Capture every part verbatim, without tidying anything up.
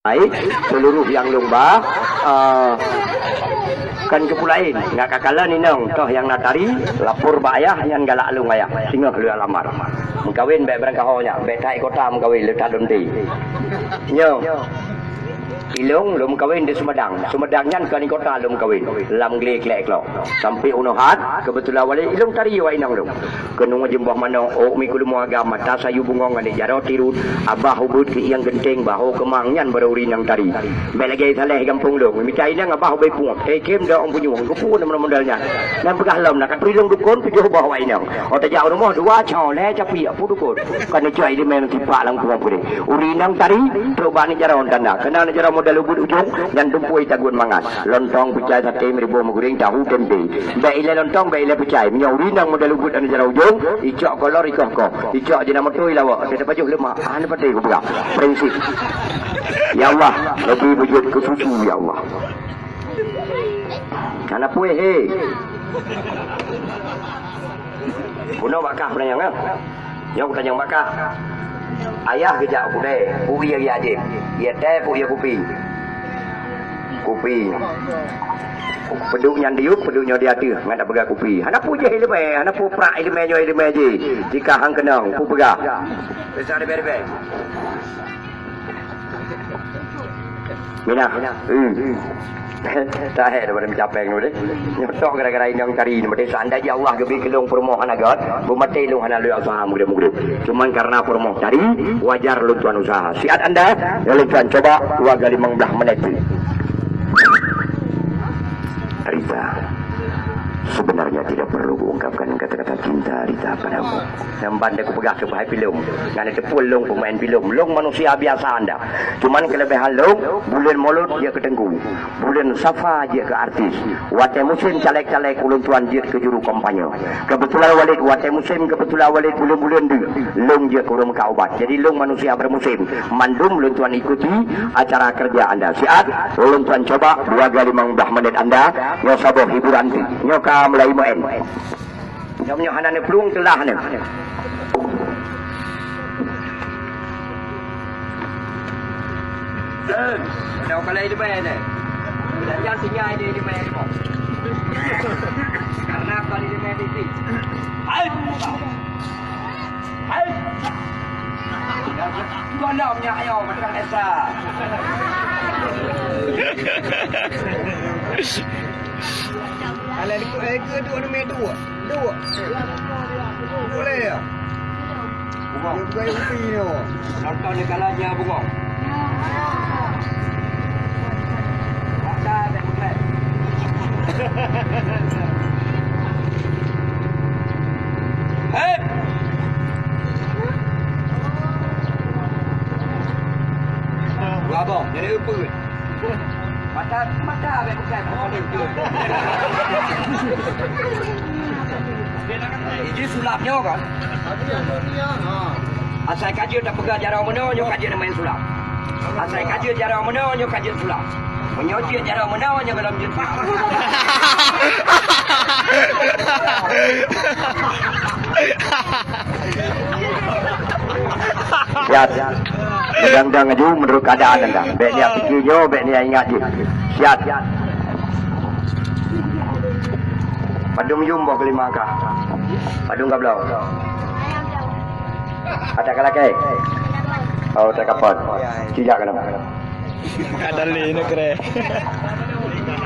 Hai, seuluruh nyang lôn ba, eh, kon keupeue laén, ngat kakalon inong toh nyang na tari, lapor bak ayah nyan galak lôn ayah, singoh lôn lamar. Meukawen bèk beurangkaho nyak, bèk that kota meukawen lôn that lonte. Nyoe, ilôn lôn meukawen di Sumedang. Sumedang nyan kon di kota lôn meukawen, lam glé klek kloe. Sampoe unoe hat, keubeutulan walét ilôn tari wak inong lôn. Keuneuk jimbôh manok, ôk mi keuleumô agam, mata sayue bungong aneuk jaroe tirot, abah ubeuet keu ieng geunteng, bahô keumang nyan barô ureueng inong tari. Bèk lagèe Saleh gampông lôn, mita inong abah ubé pungo, teukem dok ong punyueng, keupeue model-model nyan. Nyan peugah lom na, ka turi lôn dukon tujoh boh wak inong. Oh tajak u rumoh dua, cong lhèe capiek, peue dukon. Kan neucok ileumèe meusipak lam kuwong peuréh. Ureueng inong tari, trok bak aneuk jaroe tanda. Keunan aneuk jaroe model ubeuet ujong, nyan tumpôi tagun mangat. Lontong, peucai, saté, meuribôh, meugureng, tahu, tempe. Bèk ilèe lontong, bèk ilèe peucai. Meunyoe ureueng inong model ubeuet aneuk jaroe ujong, icok kolor, ikoh-koh. Icok jeuet na moto, ilawok. Teupajoh leumak. Hana patéh kupeuga. Prinsip. Ya Allah, leubeh beujeuet keu susu, ya Allah. Hana puih, he. Bunoe bak kah peunanyong, eh. Nyoe kutanyong bak kah. Ayah geujak u keudè, peue ie geujak jieb? Ie teh, peue ie kupi? Kupi. Peuduek nyan diyueb, peuduek nyoe di ateueh, ngat tapeugah kupi. Hana peue jih ileumèe, hana peue prak ileumèe nyoe ileumèe jih. Jika han keunong, peue peugah? Bisa ribèe-ribèe. Minah. Hmm. Tahe daripada meucapeng tu deh. Nyotok gara-gara inong tari ni. Berarti seandai Allah geubri keu lôn peurumoh hana göt, beumaté lôn hana lheueh usaha meugreb-meugreb. Cuman karena peurumoh tari, wajar lôn tuan usaha. Siat anda, ya lôn tuan coba dua kali limong belas menit tu. Rita, sebenarnya tidak perlu kuungkapkan kata-kata cinta Rita padamu. Nyang ban deh kupeugah keu bahai filem, ngon neuteupeue lôn peumaén filem. Lôn manusia biasa anda. Cuman keulebihan lôn, buleuen Molot jeuet keu teungku. Buleuen Safa jeuet keu artis. Watèe musém caleg-caleg ulôn tuan jeuet keu juru kampanye. Keubeutulan Walid watèe musém, keubeutulan Walid buleuen-buleuen deuk, lôn jeuet keu ureueng meukat ubat. Jadi lôn manusia bermusim. Mandum lôn tuan ikuti acara kerja anda. Siat, lôn tuan coba dua kali limong belas menit anda, nyoe saboh hiburan tu. Nyoe ka mulai maén. Nyom nyoe hana neuplueng teulah nyoe. Dah kala di mana? Dah jam tinggal di di mana? Karena kalau di mana di sini. Hai. Hai. Dua enam nya ayo macam Esa. Kalau ikut ikut tu nama tu. Duek. Duek lé ya. Bungong. Duek kuai upi nyoe. Nonton di kalannya bungong. Masa ada bukan. Hei. Dua boh, jadi apa? Mata, mata abang bukan. Jadi sulap nyoe kan? Asai ka jeuet tapeugah jaroe meunoe, nyoe ka jeuet main sulap. Asai ka jeuet jaroe meunoe, nyoe ka jeuet sulap. Meunyoe jeuet jaroe meunoe, nyoe golom jeuet sulap. Siat. Dang-dang aju menurut keadaan anda. Bèk niat pikir nyoe, bèk niat ingat jih. Siat. Padum yum boh kelima kah? Padum ka bloe? Ada ka lakèe? Oh, tak kapot. Tidak kenapa. Ada lé ni kere.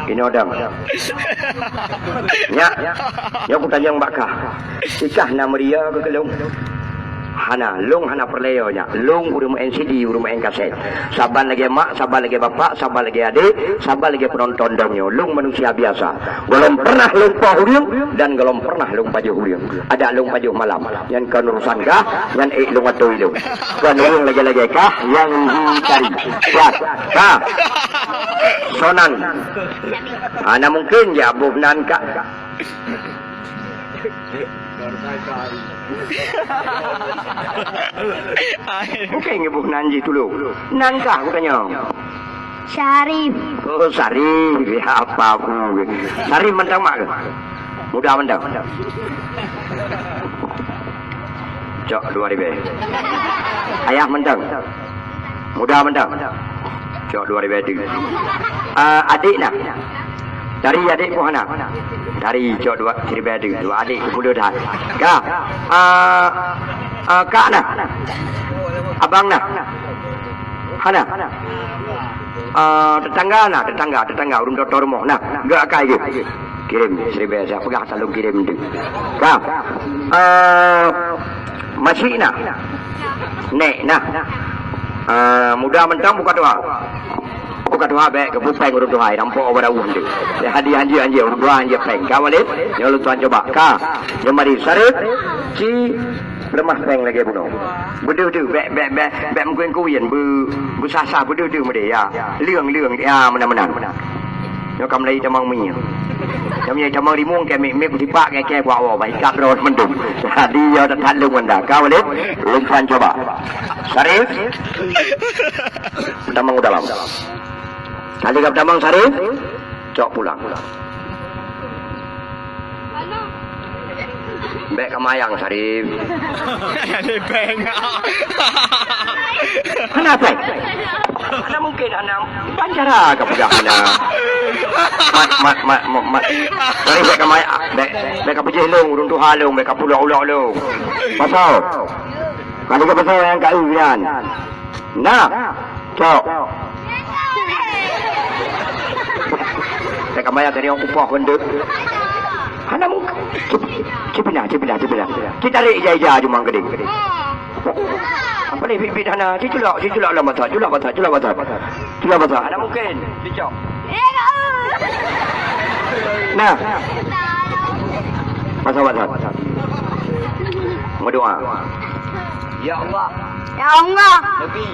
Inoe dang. Nyak, nyak kutanyong bak kah. Ikah na meuria keu lôn? Hana, lôn hana peureulèe nyak. Lôn ureueng maén C D, ureueng maén kasét. Saban lagèe mak, saban lagèe bapak, saban lagèe adék, saban lagèe peunonton dong nyoe. Lôn manusia biasa. Golom pernah lôn poh ureueng dan golom pernah lôn pajoh ureueng. Adak lôn pajoh malam. Nyan kon urusan kah, nyan ék lôn atoi lôn. Kon ureueng lagèe-lagèe kah nyang hi tari. Siat. Kah. Sonan. Hana mungken ya boh nan kah. Mungken nyoe boh nan jih tulông. Nan kah kutanyong? Syarif. Oh, Syarif. Ya, apa aku? Syarif mantong mak ke? Muda mantong. Cok dua ribu. Ayah mantong. Muda mantong. Cok dua ribèe teuk. Ah, adék na? Tari adék pun hana? Tari cok dua, siribèe teuk. Dua adék keu peue that. Ka. Ah, ah, kak na? Abang na? Hana? Ah, tetangga na? Tetangga, tetangga. Ureueng toh-toh rumoh na? Gak akai geuh. Kirém siribèe, siat peugah saleuem kirém tu. Ka. Eh, masyik na? Nèk na? Eh, muda mantong buka tuha. Buka tuha bèk keu pupeng ureueng tuha, rampok barô tu. Hadiah anjeuk-anjeuk, ureueng tuha anjeuk peng. Ka Walid, nyoe lôn tuan cuba. Ka. Nyoe mari Sarip, ci leumah peng lagèe bunoe. Beudeuh-deuh, bèk, bèk, bèk, bèk meukuén-kuén, beu-, beusah-sah beudeuh-deuh meudeh, ya. Leung-leung, ya, meunan-meunan. Nyoe ka mulai tamong mie. Nyoe meunyoe tamong rimueng kèe miet-miet beusipak kèe-kèe buak woe, bah ikat droe mandum. Jadi, ya, that-that lôn anda. Ka Walid, lôn tuan cuba. Sarip. Tamong u dalam. Kali ka tamong Sarip, cok pulang. Bèk ka mayang, Sarip. Ada peng. Hana peng? Hana mungkin, hana. Ban cara ka peugah hana. Mat, mat, mat, mat, mat. Sarip bèk ka mayang. Bèk, bèk ka peujeuet lôn, ureueng tuha lôn, bèk ka pulok-ulok lôn. Pasal. Ka lheueh ka pasal nyang ka eu nyan. Nah, cok. Teuka maya tadi orang kupoh keuneuk. Hana mungkin. Cipinah, cipinah, cipinah. Kita tarik ija-ija cuma gede. Apa ni bit-bit hana? Ci culok, ci culok lah mata, culok mata, culok mata. Culok mata. Hana mungkin. Cicok. Nah. Masa mata. Berdoa. Ya Allah. Ya Allah. Neubri.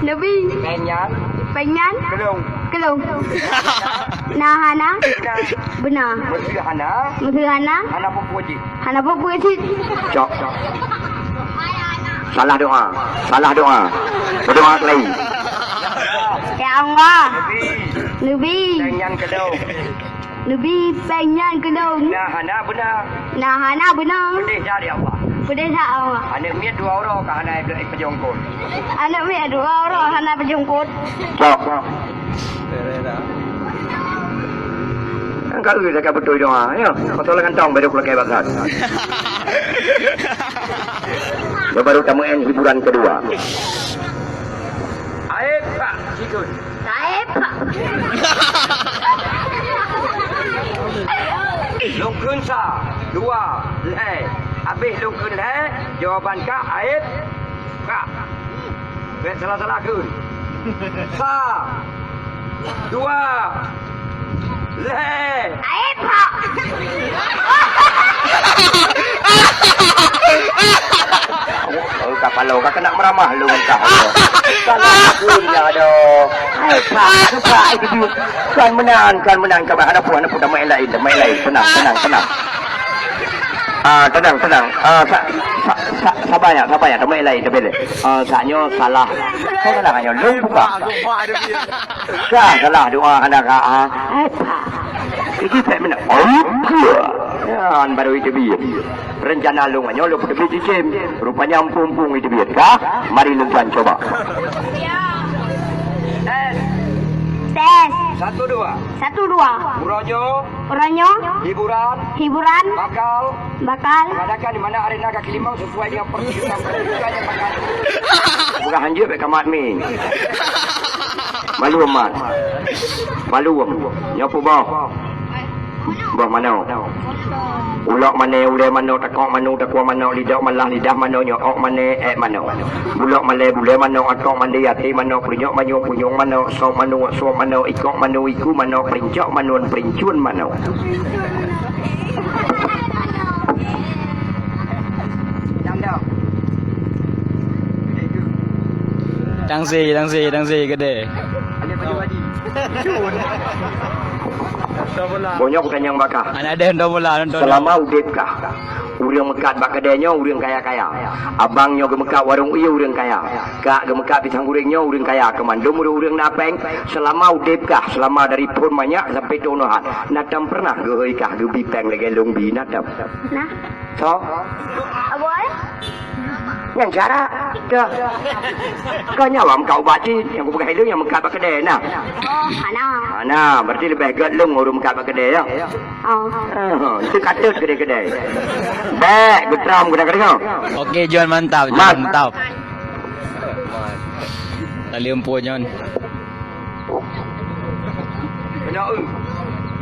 Neubri. Pèng nyan. Pèng nyan. Keu lôn. Keu lôn. Na hana. Beuna. Meuseu hana. Meuseu hana. Hana peue-peue jih. Hana peue-peue jih. Cok. Salah doa. Salah doa. Berdoa kembali. Ya Allah. Neubri. Neubri. Pèng nyan keu lôn. Neubri pèng nyan keu lôn. Na hana beuna. Na hana beuna. Peudeh that ya Allah. Peudeh that ya Allah. Aneuk miet dua uroe ka hana ipajôh eungkôt. Aneuk miet dua uroe hana ipajôh eungkôt. Cok. Kan ka eu ka beutôi doa, ya. Pasal kantong baru keulakèe bak that. Baru tameu'en hiburan kedua. Aib, Pak. Sikut. Taib. Lôn kheun sa, dua, lhèe. Habéh lôn kheun lhèe, jawaban ka aib ka. Bèk salah-salah kheun. Sa, dua, lhèe. Aib ka. Oh, ka paloe, ka keuneuk meuramah lôn ngon kah. Salah aku nya adoh. Hai, Pak, Pak, itu dia. Kan meunan, kan meunan, kan hana pun, hana pun, damai lain, damai lain. Tenang, tenang, tenang. Ah, tenang, tenang. Ah, sa-, sa-, sa-, sabar ya, sabar ya, damai lain, damai lain. Ah, sa nyoe salah. Saya salah nyoe, lôn buka. Ka salah doa hana ka, ah. Hai, Pak. Itu saya meunan. Oh, ya, baru itu dia. Rencana lôn nyoe lôn peuteubiet cicém, rupanya empung-empung jiteubiet kah? Mari lôn tuan cuba. Tes. Tes. Satu, dua. Satu, dua. Uroe nyoe. Uroe nyoe. Hiburan. Hiburan. Bakal. Bakal. Diadakan di mana arena kaki lima sesuai dengan pertunjukan-pertunjukan yang bakal. Bukan hanjeuet bèk kamat mi. Malu amat. Malu. Nyoe peuboh. Boh manok. Ulok mané, ulèe manok, takok manok, takua manok, lidok malah, lidah manok, nyoe ok mané, èk manok. Bulok malèe, bulèe manok, akok mandé, até manok, peurunyok manok, punyueng manok, sop manok, sop manok, ikok manok, iku manok, peuruncok manok, peuruncun manok. Tangsi, tangsi, tangsi gede. Boh nyoe kutanyong bak kah. Anak deh nonton bola, nonton. Selama udép kah, ureueng meukat bak keudè nyoe ureueng kaya-kaya. Abang nyoe geumeukat warong ie ureueng kaya. Kak geumeukat pisang goreng nyoe ureueng kaya. Keumandum ureueng-ureueng na pèng. Selama udép kah, selama dari phôn manyak sampai thôn nyoe hat, na tom pernah geuhôi kah geubi pèng lagèe lôn bi, na tom? Nah. Soe? Aboe. Nyang cara, dah. Kau nyawa meukat ubat cit, nyang kupeugah ilôn nyang meukat bak keudè, nah. Oh, hana. Hana, berarti leubeh gèt lôn ureueng meukat bak keudè, ya. Oh. Ah, itu katut keudè-keudè. Bèk, geutram keudè-keudè. Oke, John, mantap, John, mantap. Tali empuk, John. Kena, eh.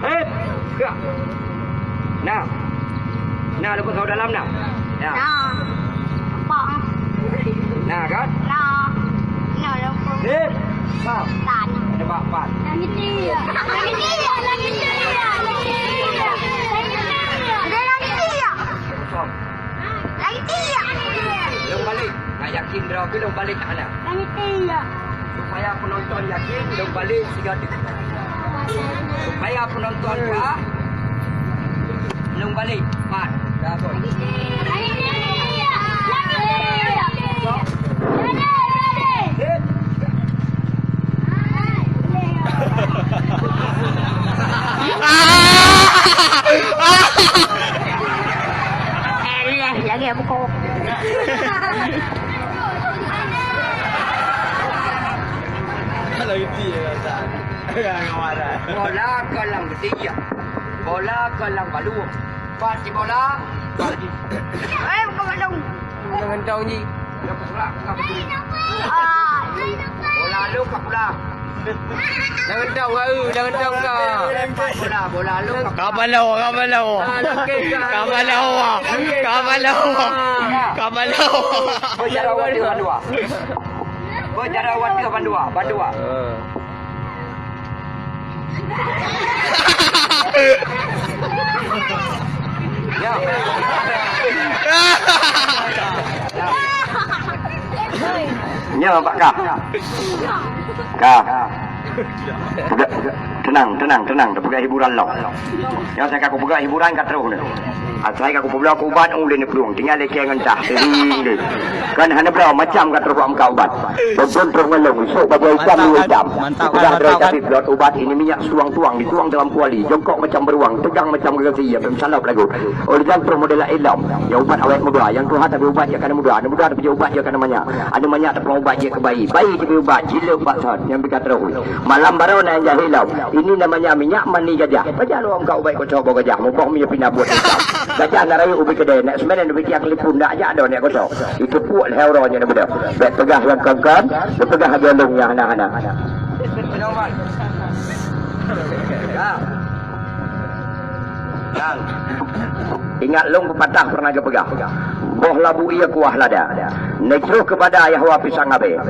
Hei, gerak. Nah. Nah, lepas kau dalam nah. Ya. Nah. Nampak, ah. Nah, kan? Nah. Nah, lepas. Hei. Nah. Tan. Ada bak pat. Langit dia. Langit dia, langit dia, langit dia. Langit dia. Ada langit dia. Kosong. Langit dia. Lôn balek. Nak yakin droe keuh lôn balek hana. Langit dia. Supaya penonton yakin lôn balek sigoe teuk. Supaya penonton ka lôn balek. Pat. Dah, boy. Langit dia. Langit dia. Ready, ready. Hit. Eh, lagèe buku. Kalau itu ya, tak. Bola kolam ketiga. Bola kolam balueng. Pat di bola. Eh, bukan balueng. Jangan tahu ni. Bola lu kat bola. Jangan tahu, jangan tahu ka. Bola, bola lu kat bola. Ka balau, ka balau. Ah, lagi ka. Ka balau, ah. Lagi ka. Ka balau, ah. Ka balau. Berjalan wadah bandua. Berjalan wadah bandua, bandua. Ya. Nyoe bak kah. Kah. Peugah, tenang, tenang, tenang. Tapeugah hiburan lom. Nyoe asai ka kupeugah hiburan ka troh nyoe. Asai ka kupeubloe ubat ulèe neuplueng. Tinggai lé kèe ngon tah. Sering deh. Kan hana bloe macam ka troh bak muka ubat. Bonton troh ngon lôn. Isok bajèe itam, luweue itam. Mantap, mantap, mantap. Sudah droe tapi blot ubat ini minyak suang tuang, dituang dalam kuali. Jongkok macam beruang, tegang macam gerasi. Ya, pem salop lagu. Oleh dan troh model laén lom. Ya ubat awet muda. Yang tuha tapi ubat ya kana muda. Aneuk muda tapi ubat ya kana manyak. Aneuk manyak tapi ubat ya keu bayi. Bayi tapi ubat. Jileueb bak sot. Nyang bika troh. Malam baroe na nyang jahé lom. Ini namanya minyak mani gajah. Pajan lôn ka ubat kocok boh gajah. Muboh mie pina buet itam. Gajah na rayeuk ubit keudè. Nak seumenen ubit tiang lipun. Dak jak do nak kocok. Itu puak lhèe uroe nyan beudôh. Bèk peugah nyang kon-kon. Bèk peugah lagèe lôn nyang hana-hana. Nang. Ingat lôn pepatah pernah geupeugah, "Boh labu ie kuah lada. Neujroh keupada ayah wa pisang abée.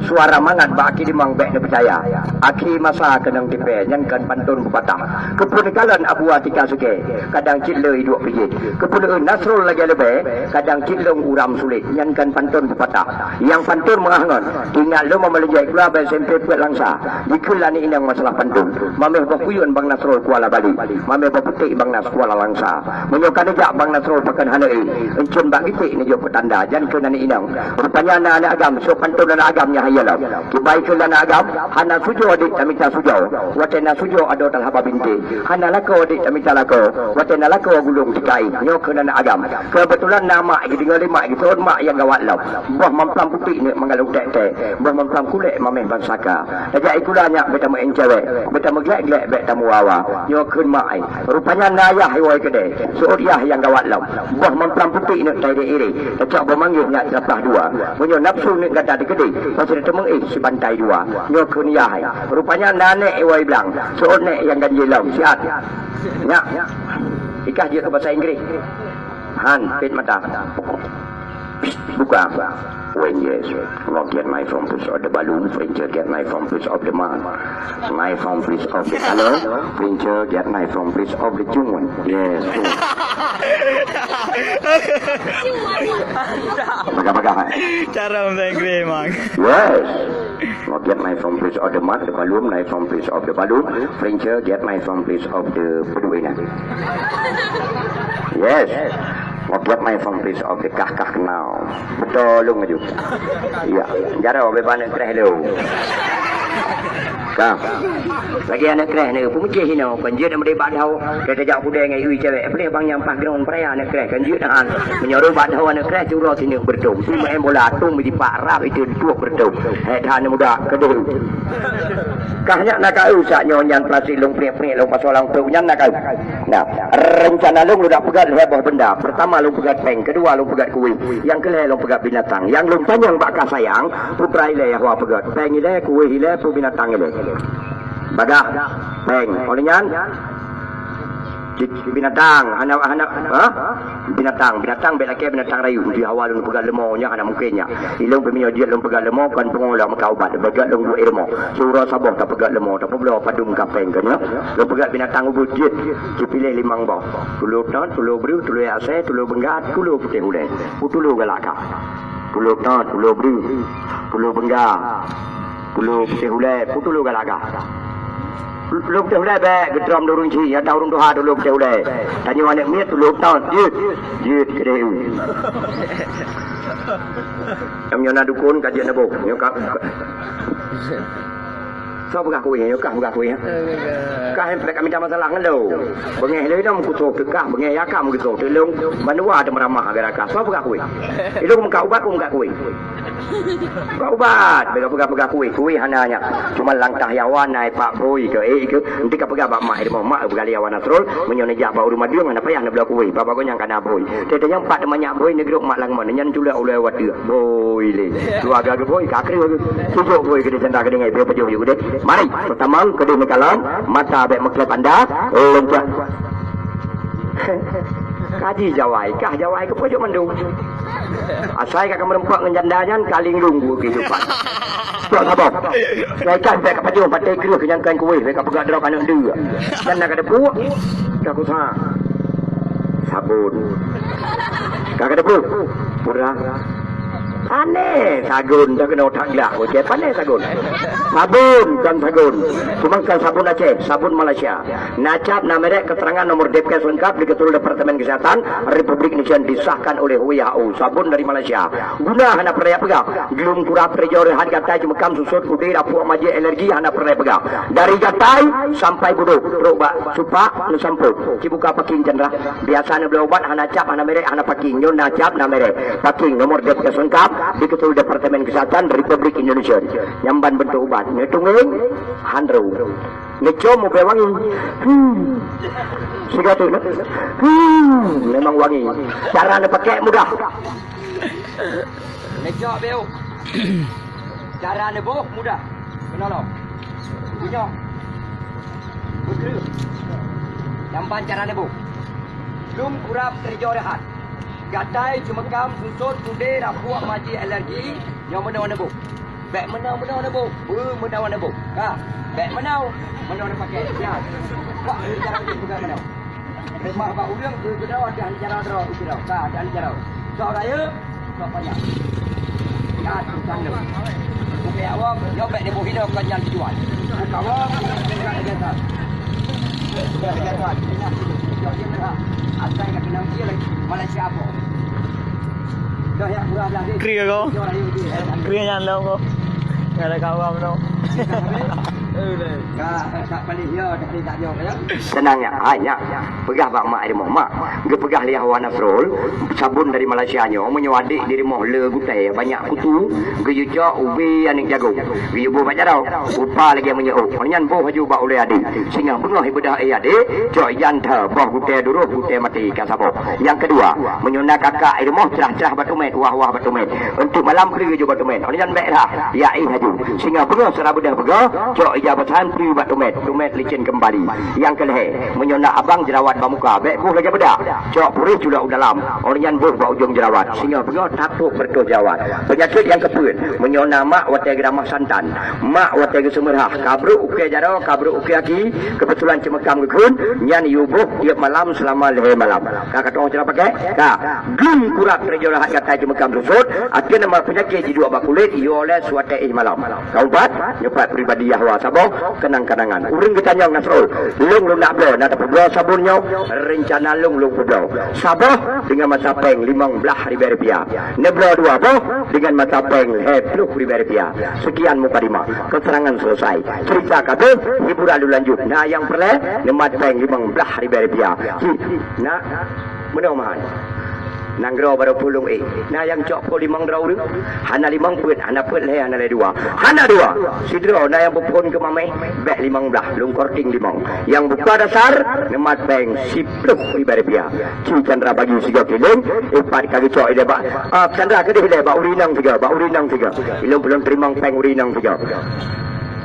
Suara mangat bak aki dimang bèk neupeucaya. Aki masa keunong tipée, nyan kon pantôn pepatah. Keupeue neukalon Abu Atika Sukée, kadang cit le iduek pijit. Keupeue Nasrul lagèe leubèe, kadang cit lôn uram sulet, nyan kon pantôn pepatah." Nyang pantôn meungaih ngon, ingat lôn meunyoe jai keuluwa bak S M P Peuet Langsa. Dikeue lé aneuk inong masalah pantôn. Mamèh boh kuyun Bang Nasrul Kuala Bali. Mamèh boh putéh Bang Nas Kuala Langsa. Meunyoe ka neujak Bang Nasrul pakon hana éh. Encon bak giték neujok peutanda. Jan keu aneuk inong. Rupanya na aneuk agam, sôk pantôn aneuk agam nyang hayeu lom. Kibai keu aneuk agam, hana sujoe dek tamita sujoe. Watèe na sujoe adoe talhaba bintéh. Hana lakoe dek tamita lakoe. Watèe na lakoe gulong tikai. Nyoe keu aneuk agam. Keubeutulan na mak, geudeungoe lé mak, geuseuôt mak nyang gawat lom. Boh mamplam putéh neuk meugalong tèk-tèk, boh mamplam kulét mamèh ban saka. Tajak sikula nyak bèk tameu'en cewek, bèk tameuglek-glek, bèk tameuwa-wa. Nyoe kheun mak ai. Rupanya na yah iwoe keudè, seuôt yah nyang gawat lom. Boh mamplam putéh neuk tai dek iré, tacok boh manggis nyak seuraplah dua. Meunyoe nafsu neuk gata teukeudéh, pasti teumeu'éh sibantai dua. Nyoe kheun yah ai. Rupanya na nèk iwoe blang, seuôt nèk nyang ganjé lom, siat. Nyak, ikah jeuet keu basa Inggréh. Han, pet mata. Psst, buka. When yes, no get knife from piece of the balloon, French get knife from piece of the man. Knife from piece of the color, French get knife from piece of the cuman. Yes. Bagah-bagah, eh? Cara bahasa Inggris, Mang. Yes. No get knife from piece of the mud, the balloon, knife from piece of the balloon, French get knife from piece of the peduena. Yes. Ngotot mai from piece of the kah kah kenal. Beutôi lôn aju. Ya, jaroe bak aneuk kreh lôn. Ka. Lagèe aneuk kreh nyoe, peumicéh inoe, kon jeuet meudeh bak dhoe, ka tajak kudée ngon ié cewek. Peuleh bang nyang paih grong peuraya aneuk kreh, kon jeuet han. Meunyoe rhot bak dhoe aneuk kreh, curoe sineuk beureutoh. Su meu'en bola, tung meujipak rab itu tuek beureutoh. Hai that muda, keudeh. Kah nyak na ka eu sak nyoe nyan plastik lôn priek-priek lôn pasoe lam trok nyan na ka eu. Nah, rencana lôn, lôn dak peugöt lhèe boh benda. Pertama lôn peugöt péng, kedua lôn peugöt kueh, nyang keulhèe lôn peugöt binatang. Nyang lôn tanyong bak kah sayang, peue ilèe nyang hana peugöt. Péng ilèe, kueh ilèe, peue binatang ilèe. Bagah, péng. Óh lheueh nyan, binatang, hana, hana, ha? Binatang, binatang bèk lakèe binatang rayeuk. Di awai lôn peugöt leumô nyan hana mungken nyan. Ilôn peuminyô jeuet lôn peugöt leumô kon peungoh lom ka ubat. Peugöt lôn duek leumô. Siuroe saboh tapeugöt leumô, tapeubloe padum ka péng keu nyoe. Lôn peugöt binatang ubit jeuet. Cupiléh limong boh. Tulo tôt, tulo breuh, tulo asèe, tulo beungga, tulo putéh ulèe. Peue tulo galak kah? Tulo tôt, tulo breuh, tulo beungga, tulo putéh ulèe. Peue tulo galak kah? Tulo putéh ulèe bèk geutrom di ureueng chik, nyang tau ureueng tuha tulo putéh ulèe. Tanyoe aneuk miet tulo tôt, jeuet, jeuet keudeh. Nyang nyoe na dukon ka jeuet neuboh. Nyoe ka, ka. Soe peugah kueh, nyoe kah peugah kueh, ha? Kah nyang peureulèe ka mita masalah ngon lôn. Beungèh lôn meukusoh teuk kah, beungèh ya kah meukusoh teuk lôn. Bandua teumeuramah gara-gara kah. Soe peugah kueh? Ilôn meukat ubat, meukat kueh. Bukan ubat, bèk peugah-peugah kueh. Kueh hana nyan. Cuma langkah nyawa na ipak bhôi keu, eh, keu. Nanti ka peugah bak mak, eh, mak peugah lé Wan Nasrul, meunyoe neujak bak ureueng madeueng hana payah neubloe kueh. Bak bagoe nyang kana bhôi. Teuh nyang pat manyak bhôi neugruek mak Langmon. Nyan culak ulèe watèe. Bhôi lé. Keuluarga geuh bhôi, ka kreueh geuh. Sujok bhôi keudeh sanda keudeh ngai bhôi pajoh yue keudeh. Mari, pertama keudeh meukalon, mata bèk meuklep anda, lompat. Kaji jawai, kah jawai keu pojok mandum. Asai ka meureumpok ngon janda nyan ka linglung buet kehidupan. Tok saboh. Nyai kan bèk ka pajoh patéh kreueh nyang kan kueh, bèk ka peugah droe aneuk deuk. Dan na ka teupeue. Ka kusa. Sabon. Ka ka teupeue. Pura. Pané sagon, dah kena otak gelak. Okey, pané sagon. Sabon, kan sagon. Cuma kan sabon Aceh, sabon Malaysia. Na cap, na merek, keterangan nomor D P S lengkap, diketul Departemen Kesehatan Republik Indonesia, disahkan oleh W H O. Sabon dari Malaysia. Guna hana peureulèe peugah. Glum kurab, trejo rehat, gatai, ceumeukam, susut, udé, rapuek, majék, alergi, hana peureulèe peugah. Dari gatai sampai budok, trok bak supak, neusampôh. Cibuka paking cendera. Biasa neubloe ubat hana cap, hana merek, hana paking. Nyoe na cap, na merek. Paking nomor D P S lengkap, diketul Departemen Kesehatan Republik Indonesia. Nyang ban bentuk ubat. Nyoe tunggeng, handro. Neucom ubé wangi. Hmm. Siga tu, nah. Hmm. Memang wangi. Cara neupakèk mudah. Neucok beu. Cara neuboh mudah. Keunoe lom. Inyoe. Beukreueh. Nyang ban cara neuboh. Glum kurab, trejo rehat. Gatai, ceumeukam, susut, udé, rapuek, majék, alergi, nyoe meunoe neuboh. Bèk meunoe-meunoe neuboh. Beu meunoe neuboh. Ka. Bèk meunoe. Meunoe neupakèk. Ya. Bak cara neuboh bèk meunoe. Rimah bak ureueng keu keunoe dan jaroe droe u keunoe. Ka, dan jaroe. Sok rayeuk, sok panyang. Ka, tukang lom. Bukée awak, nyoe bèk neuboh inoe kon nyan tujuan. Buka awak, buka negara. Buka negara. Ingat, jok dia merah. Asai ka keunong dia lagi. Malaysia apa? Dah ya, kurang dah. Kria kau. Jok rayeuk dia. Kria nyan lom kau. Nyan ada kawan tu. Ka, ka, ka paling ya, dah tak jok ya. Tenang ya, ha, ya. Peugah bak mak di rumoh, "Mak, geupeugah lé Hawa Nasrul, sabon dari Malaysia nyoe, meunyoe adék di rumoh le gutèe banyak kutu, geuyue cok ubé aneuk jagong, geuyue boh bak jaroe, rupa lagèe meunyoe. Oh, nyan boh laju bak ulèe adék. Singoh beungoh ibeudah éh adék, cok ijan that, boh gutèe duroh, gutèe maté ka saboh. Nyang keudua, meunyoe na kakak di rumoh, crah-crah batu mèt, wah-wah batu mèt. Untuk malam peue geujok batu mèt. Oh, nyan bèk lah, ya éh laju. Singoh beungoh sira beudah beugöt, cok ija basan peue bak tumèt, tumèt licén keumbali. Nyang keulhèe, meunyoe na abang jerawat bak muka, bèk boh lagèe beudak. Cok puréh culok u dalam, oh nyan boh bak ujong jerawat. Singoh beungoh tapok beureutoh jerawat. Peunyakét nyang keupeuet, meunyoe na mak watèe geuramah santan, mak watèe geuseumeurah, ka brôk ukèe jaroe, ka brôk ukèe aki, keubeutulan ceumeukam geukheun, nyan yue boh tiep malam seulama lhèe malam. Ka, ka tu'oh cara pakèk? Ka. Glum kurab trejo rehat gatai ceumeukam susut, ateueh nama peunyakét jiduek bak kulét, yue olèe su watèe éh malam. Ka ubat, nyoe pat pribadi Yahwa. Boh kenang-kenangan. Ureuëng geutanyong Nasrul, lôn lôn nak bloe, na tapeubloe sabon nyoe, reuncana lôn lôn peubloe. Saboh deungon masa péng limong blaih ribèe rupiah. Neubloe dua boh deungon masa péng lhèe ploh ribèe rupiah. Sekian mukadimah. Keterangan selesai. Cerita ka abéh, hiburan lôn lanjut. Na nyang peureulèe, neumat péng limong blaih ribèe rupiah. Cit, nak, meunoe meuhan. Nanggroe barô phôn lôn ék. Na nyang cok phôn limong droe ureuëng? Hana limong peuet, hana peuet lhèe, hana lhèe dua. Hana dua. Sidroe na nyang beuphôn keu mamèh, bèk limong blaih, lôn korting limong. Nyang buka dasar, neumat péng siploh ribèe rupiah. Ci Chandra bagi sigoe keulieng, ipat ka geucok ilèe bak, ah, Chandra keudéh ilèe bak ureuëng inong sigoe, bak ureuëng inong sigoe. Ilôn peulôn teurimong péng ureuëng inong sigoe.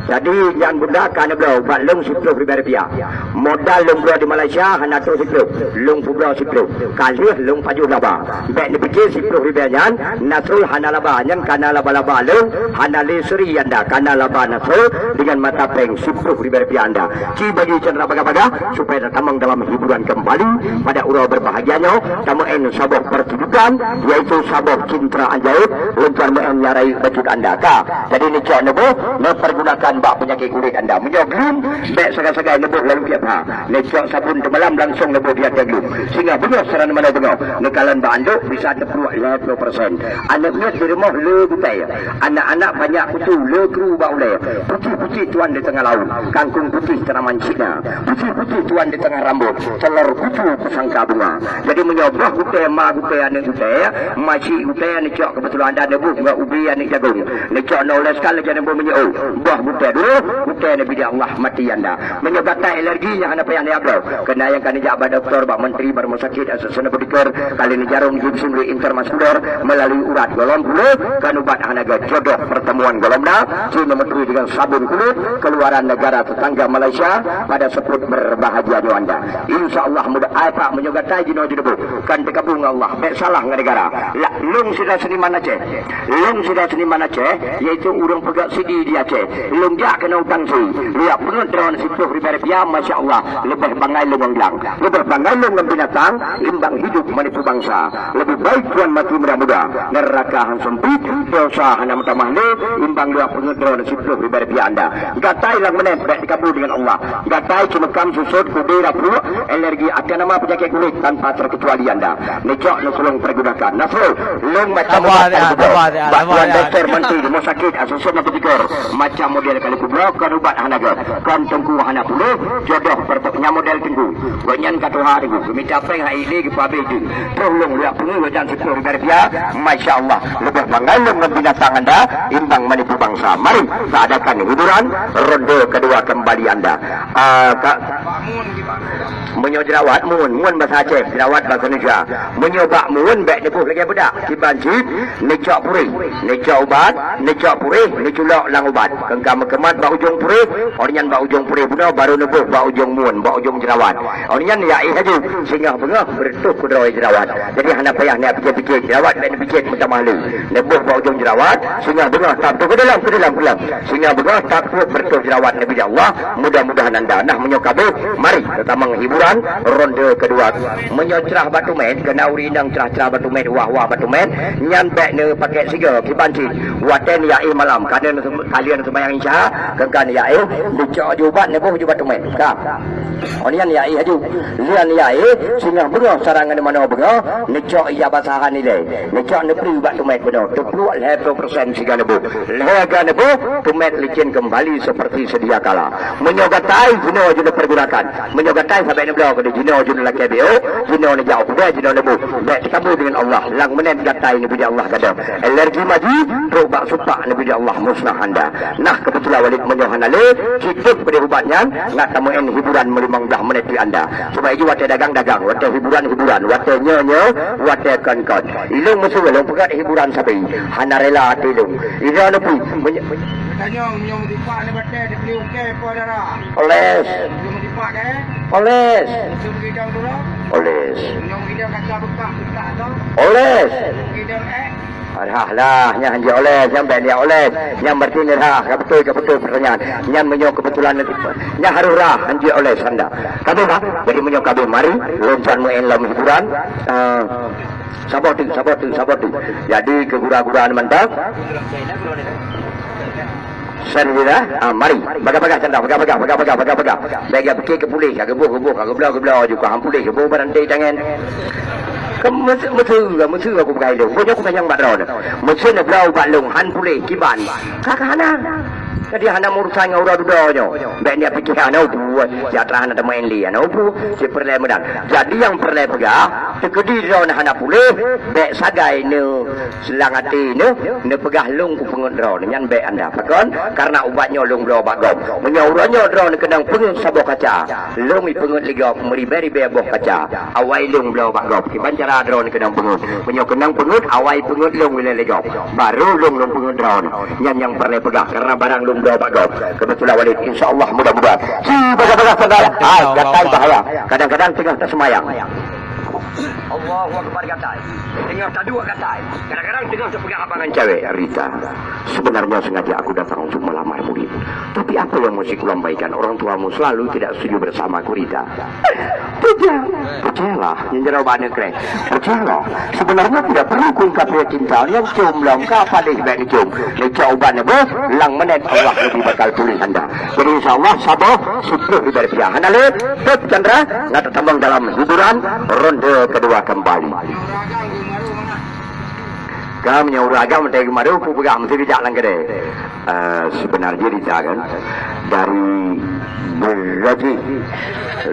Jadi, nyan bunda ka neubloe bak lôn siploh ribèe rupiah. Modal lôn bloe di Malaysia hana trôh siploh, lôn peubloe siploh. Ka lheueh lôn pajoh laba. Bèk neupiké siploh ribèe nyan, Nasrul hana laba, nyan ka na laba-laba lôn, hana lé seuri anda, ka na laba Nasrul deungon mata péng siploh ribèe rupiah anda. Ci bagi Chandra bagah-bagah, supaya tatamong dalam hiburan kembali pada uroe berbahagia nyoe, tameu'en saboh pertunjukan, yaitu saboh cintra ajaib, lôn tuan meu'en nyang rayeuk bacut anda. Ka, jadi neucok neuboh, neupergunakan bak peunyakét kulit anda. Meunyoe glum, bèk sagai-sagai neuboh lam piep ha. Neucok sabon teumalam langsong neuboh di ateueh glum. Singoh beungoh, seurang manoe beungoh. Neukalon bak andok bisa teupluek lhèe ploh persen. Aneuk miet di rumoh le gutèe. Anak-anak banyak kutu le kru bak ulèe. Putih-putih tuan di teungoh laôt. Kangkong putih tanaman Cina. Putih-putih tuan di teungoh rambôt. Telor kutu teusangka bunga. Jadi meunyoe boh gutèe, ma gutèe, aneuk gutèe, ma chik gutèe, neucok keubeutôlan anda neuboh ngon ubi aneuk jagong. Neucok noe lhèe sekali lagèe neuboh minyeuk. Boh gutèe dua, gutèe neubi di Allah mati anda. Meunyoe gata alergi, nyan hana payah neujak bloe. Keunan nyang ka neujak bak dokto, bak menteri, bak rumoh sakét, asai neupeudikeue, kali neujarom jim sumber intramuskuler melalui urat gohlom pulo, kan ubat hana geujodoh pertemuan gohlom na, cuma meuturi deungon sabon kulét, keluaran negara tetangga Malaysia, pada seupôt berbahagia nyoe anda. Insya Allah mudah. Ai Pak, meunyoe gata jinoe jinoe kan teukabung Allah, bèk salah ngon negara. Lah, lôn sidroe seniman Aceh. Lôn sidroe seniman Aceh, yaitu ureuëng peugah CD di Aceh. Lôn jak keunoe utang sie. Lôn jak peungeuet droeneuh siploh ribèe rupiah, masya Allah, leubeh bangai lôn ngon glang. Leubeh bangai lôn ngon binatang, imbang hidup meunipu bansa. Leubeh baik tuan mati muda-muda. Neuraka han seumpit, dosa hana meutamah lé, imbang lôn jak peungeuet droeneuh siploh ribèe rupiah anda. Gata ilang meunan, bèk teukabung deungon Allah. Gata cuma kam susut, kudé, rapruek, alergi, ateueh nama peunyakét kulit tanpa terkecuali anda. Neucok neusulong pergunakan. Nasrul, lôn macam ubat hana geuboh. Bak tuan doktor, mantri, rumoh sakét, asai neupeudikeue. Macam model kali kubloe, kon ubat hana geuh. Kon teungku hana puléh, jodoh pertemuan model teungku. Gobnyan ka tuha teungku. Geumita péng hai lé geupabéh jeuet. Troh lôn lheueh peungeuet gobnyan siploh ribèe rupiah. Masya Allah, leubeh bangai lôn ngon binatang anda, imbang meunipu bansa. Mari, ta adakan hiburan, ronde kedua kembali anda. Ah, ka, Meunyoe jerawat, muôn, muôn basa Aceh, jerawat basa Indonesia. Meunyoe bak muôn, bèk neuboh lagèe beudak. Kiban cit, neucok puréh, neucok ubat, neucok puréh, neuculok lam ubat. Keungka meukeumat bak ujong puréh, awak nyan bak ujong puréh bunoe, baru neuboh bak ujong muôn, bak ujong jerawat. Awak nyan jak éh laju, singoh beungoh beureutoh keudroe jerawat. Jadi hana payah neupiké-piké, jerawat bèk neupijét meutamah lé. Neuboh bak ujong jerawat, singoh beungoh tap tu keu dalam, keu dalam, keu dalam. Singoh beungoh tap tu beureutoh jerawat neubi di Allah. Mudah-mudahan anda nah meunyoe ka abéh, mari tatamong hiburan ronde kedua. Meunyoe crah bak tumét, keunan ureueng inong crah-crah bak tumét, wah-wah bak tumét, nyan bèk neupaké sigoe, kiban cit. Watèe neujak éh malam, ka lheueh neusem-, ka lheueh neuseumayang Isya, keungka neujak éh, neucok aju ubat, neuboh aju bak tumét. Ka. Oh, nyan neujak éh aju. Lheueh neujak éh, singoh beungoh sarang ngon manoe beungoh, neucok ija basahan ilèe. Neucok neubri bak tumét bunoe, teupluek lhèe ploh persen sigoe neuboh. Lheueh ka neuboh, tumét licin kembali seperti sedia kala. Meunyoe gatai, jinoe jeuet neupeurgunakan. Meunyoe gatai sabé neubloe keudéh, jinoe jeuet neulakèe B O, jinoe neujak u keudè, jinoe neuboh. Bèk teukabu deungon Allah. Lam meunan gatai neubi di Allah gadôh. Alergi maji, trok bak supak neubi di Allah musnah anda. Nah, keubeutulan Walid meunyoe hana lé, cukôp keudéh ubat nyan, ngat tameu'en hiburan meulimong blah menit di anda. Cuba iju watèe dagang-dagang, watèe hiburan-hiburan, watèe nyoe-nyoe, watèe kon-kon. Ilôn meuseu lôn peugah hiburan sabe. Hana rela até lôn. Ija neupui. Meunyo- Tanyong, meunyoe meusipak ni batèe dibeli ukèe peue dara? Oles. Meunyoe meusipak deh? Oles. Meunyoe meusidang dulu? Oles. Meunyoe meusidang kaca beukah, beukah tu? Oles. Meusidang eh? Rhah lah, nyan hanjeuet oles, nyan bèk liak oles. Nyan berarti ni rhah, ka beutôi, ka beutôi peurtanyaan. Nyan meunyoe keubeutulan, nyan harôh rhah, hanjeuet oles anda. Ka abéh, Pak? Jadi meunyoe ka abéh, mari, lôn tuan meu'en lom hiburan. Ah, saboh teuk, saboh teuk, saboh teuk. Jadi, keu gura-gura mantong. Sendiri dah. Ah, mari. Bagah-bagah canda, bagah-bagah, bagah-bagah, bagah-bagah. Bagi pikir ke pulih, ka geuboh, geuboh, ka geubloe, geubloe, ju ka han pulih, geuboh barantai tangan. Ke mese-, meseu, meseu aku peugah ilong. Boh nyoe aku tanyong bak droeneuh. Meseu neubloe bak lôn, han pulih, kiban. Ka, ka hana. Jadi hana meurusan ngon uroe dudoe nyoe. Bèk neupike hana upu, sejahtera hana teuma Enli, hana upu, cit peureulèe meunan. Jadi nyang peureulèe peugah, teukeudi droeneuh hana puléh, bèk sagai neu-, seulang até neu-, neupeugah lôn kupeungeuet droeneuh. Nyan bèk anda. Pakon? Karena ubat nyoe lôn bloe bak gob. Meunyoe uroe nyoe droeneuh keunong peungeuet saboh kaca, lôn ipeungeuet lé gob meuribèe-ribèe boh kaca. Awai lôn bloe bak gob. Kiban cara droeneuh keunong peungeuet. Meunyoe keunong peungeuet, awai peungeuet lôn ilèe lé gob. Baru lôn, lôn peungeuet droeneuh. Nyan nyang peureulèe peugah, karena barang lôn bloe bak gob. Keubeutulan Walid, insya Allah mudah-mudahan. Si bagah-bagah sendal, hai, gatai bahaya. Kadang-kadang teungoh taseumayang. Allahu Akbar gatai. Teungoh taduek gatai. Kadang-kadang teungoh tapeugah abang ngon cewek. Rita, sebenarnya sengaja aku datang untuk melamar Murid. Tapi apa yang mesti kulambaikan? Orang tuamu selalu tidak setuju bersamaku, Rita. Percaya-, percayalah, nyang jaroe bak aneuk kreh. Percayalah, sebenarnya tidak perlu kuungkap rasa cinta. Nyang cium lom ka padeh bèk neucium. Neucok ubat neuboh, lam menit Allah lebih bakal tuléh anda. Jadi insya Allah saboh siplôh ribèe rupiah. Hana lé, Tep Chandra, na tatamong dalam hiburan ronde kedua kembali. Ka meunyoe ureueng agam teuh geumaru, peue peugah meusti geujak lam keudè. Eh, sebenarnya Rita kan, dari Beraji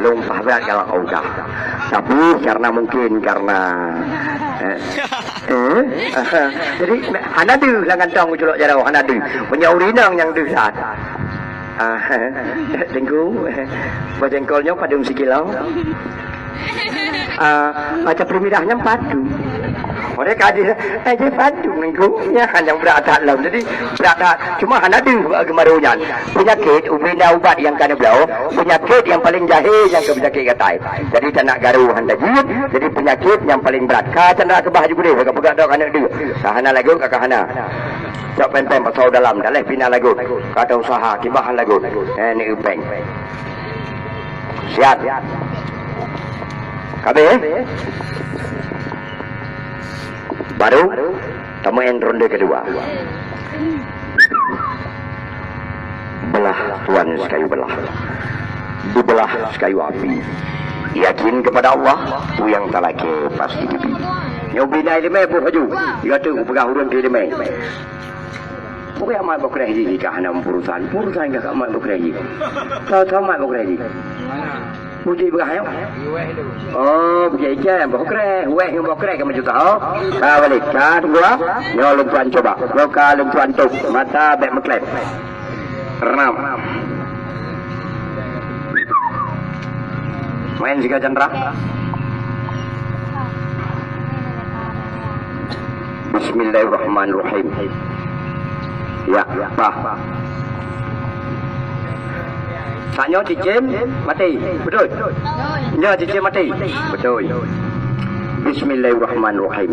lôn paih brat galak Oga. Tapi karena mungkin karena, eh, eh, jadi hana deuh lam kantong geuculok jaroe, hana deuh. Meunyoe ureueng inong nyang deuh that. Ah, Teungku, buah jengkol nyoe padum sikilo? Ah, macam permirah nyang padu. Mereka aja, eh, dia padu minggu. Ya, yang berat that lom. Jadi, berat that. Cuma hana deuh bak geumaru nyan. Penyakit, ubena ubat nyang kana bloe, penyakit nyang paling jahé nyang keu penyakit gatai. Jadi, tanak garu hana jeuet, jadi penyakit nyang paling berat. Ka chandra keubah ju gurèe, ka peugah dok aneuk deuh. Ka hana lagot, ka hana. Cok pèng-pèng pasau dalam, daleh pina lagot. Ka ta usaha, kibahan lagot. Eh, ni upeng. Siap. Ka abéh? Baru tameu'en ronde kedua. Belah tuan sikayu belah. Dibelah sikayu api. Yakin kepada Allah, peue nyang talakèe pasti geubri. Nyoe bina ileumèe boh laju. Gata kupeugah ureueng keu ileumèe. Peue amat boh kreh jih ka hana meupurusan. Purusan ka amat boh kreh jih. Tahu-tahu amat boh kreh jih. Puji peugah nyoe. Oh, puji ijan boh kreh. Wéh ngon boh kreh ka meujuta. Oh. Ka balik. Ka tunggu ah. Nyoe lôn tuan cuba. Nyoe ka lôn tuan tup. Mata bèk meuklep. Renam. Main siga chandra. Bismillahirrahmanirrahim. Ya, bah. Tanyoe cicém maté, beutôi? Nyoe cicém maté, beutôi. Bismillahirrahmanirrahim.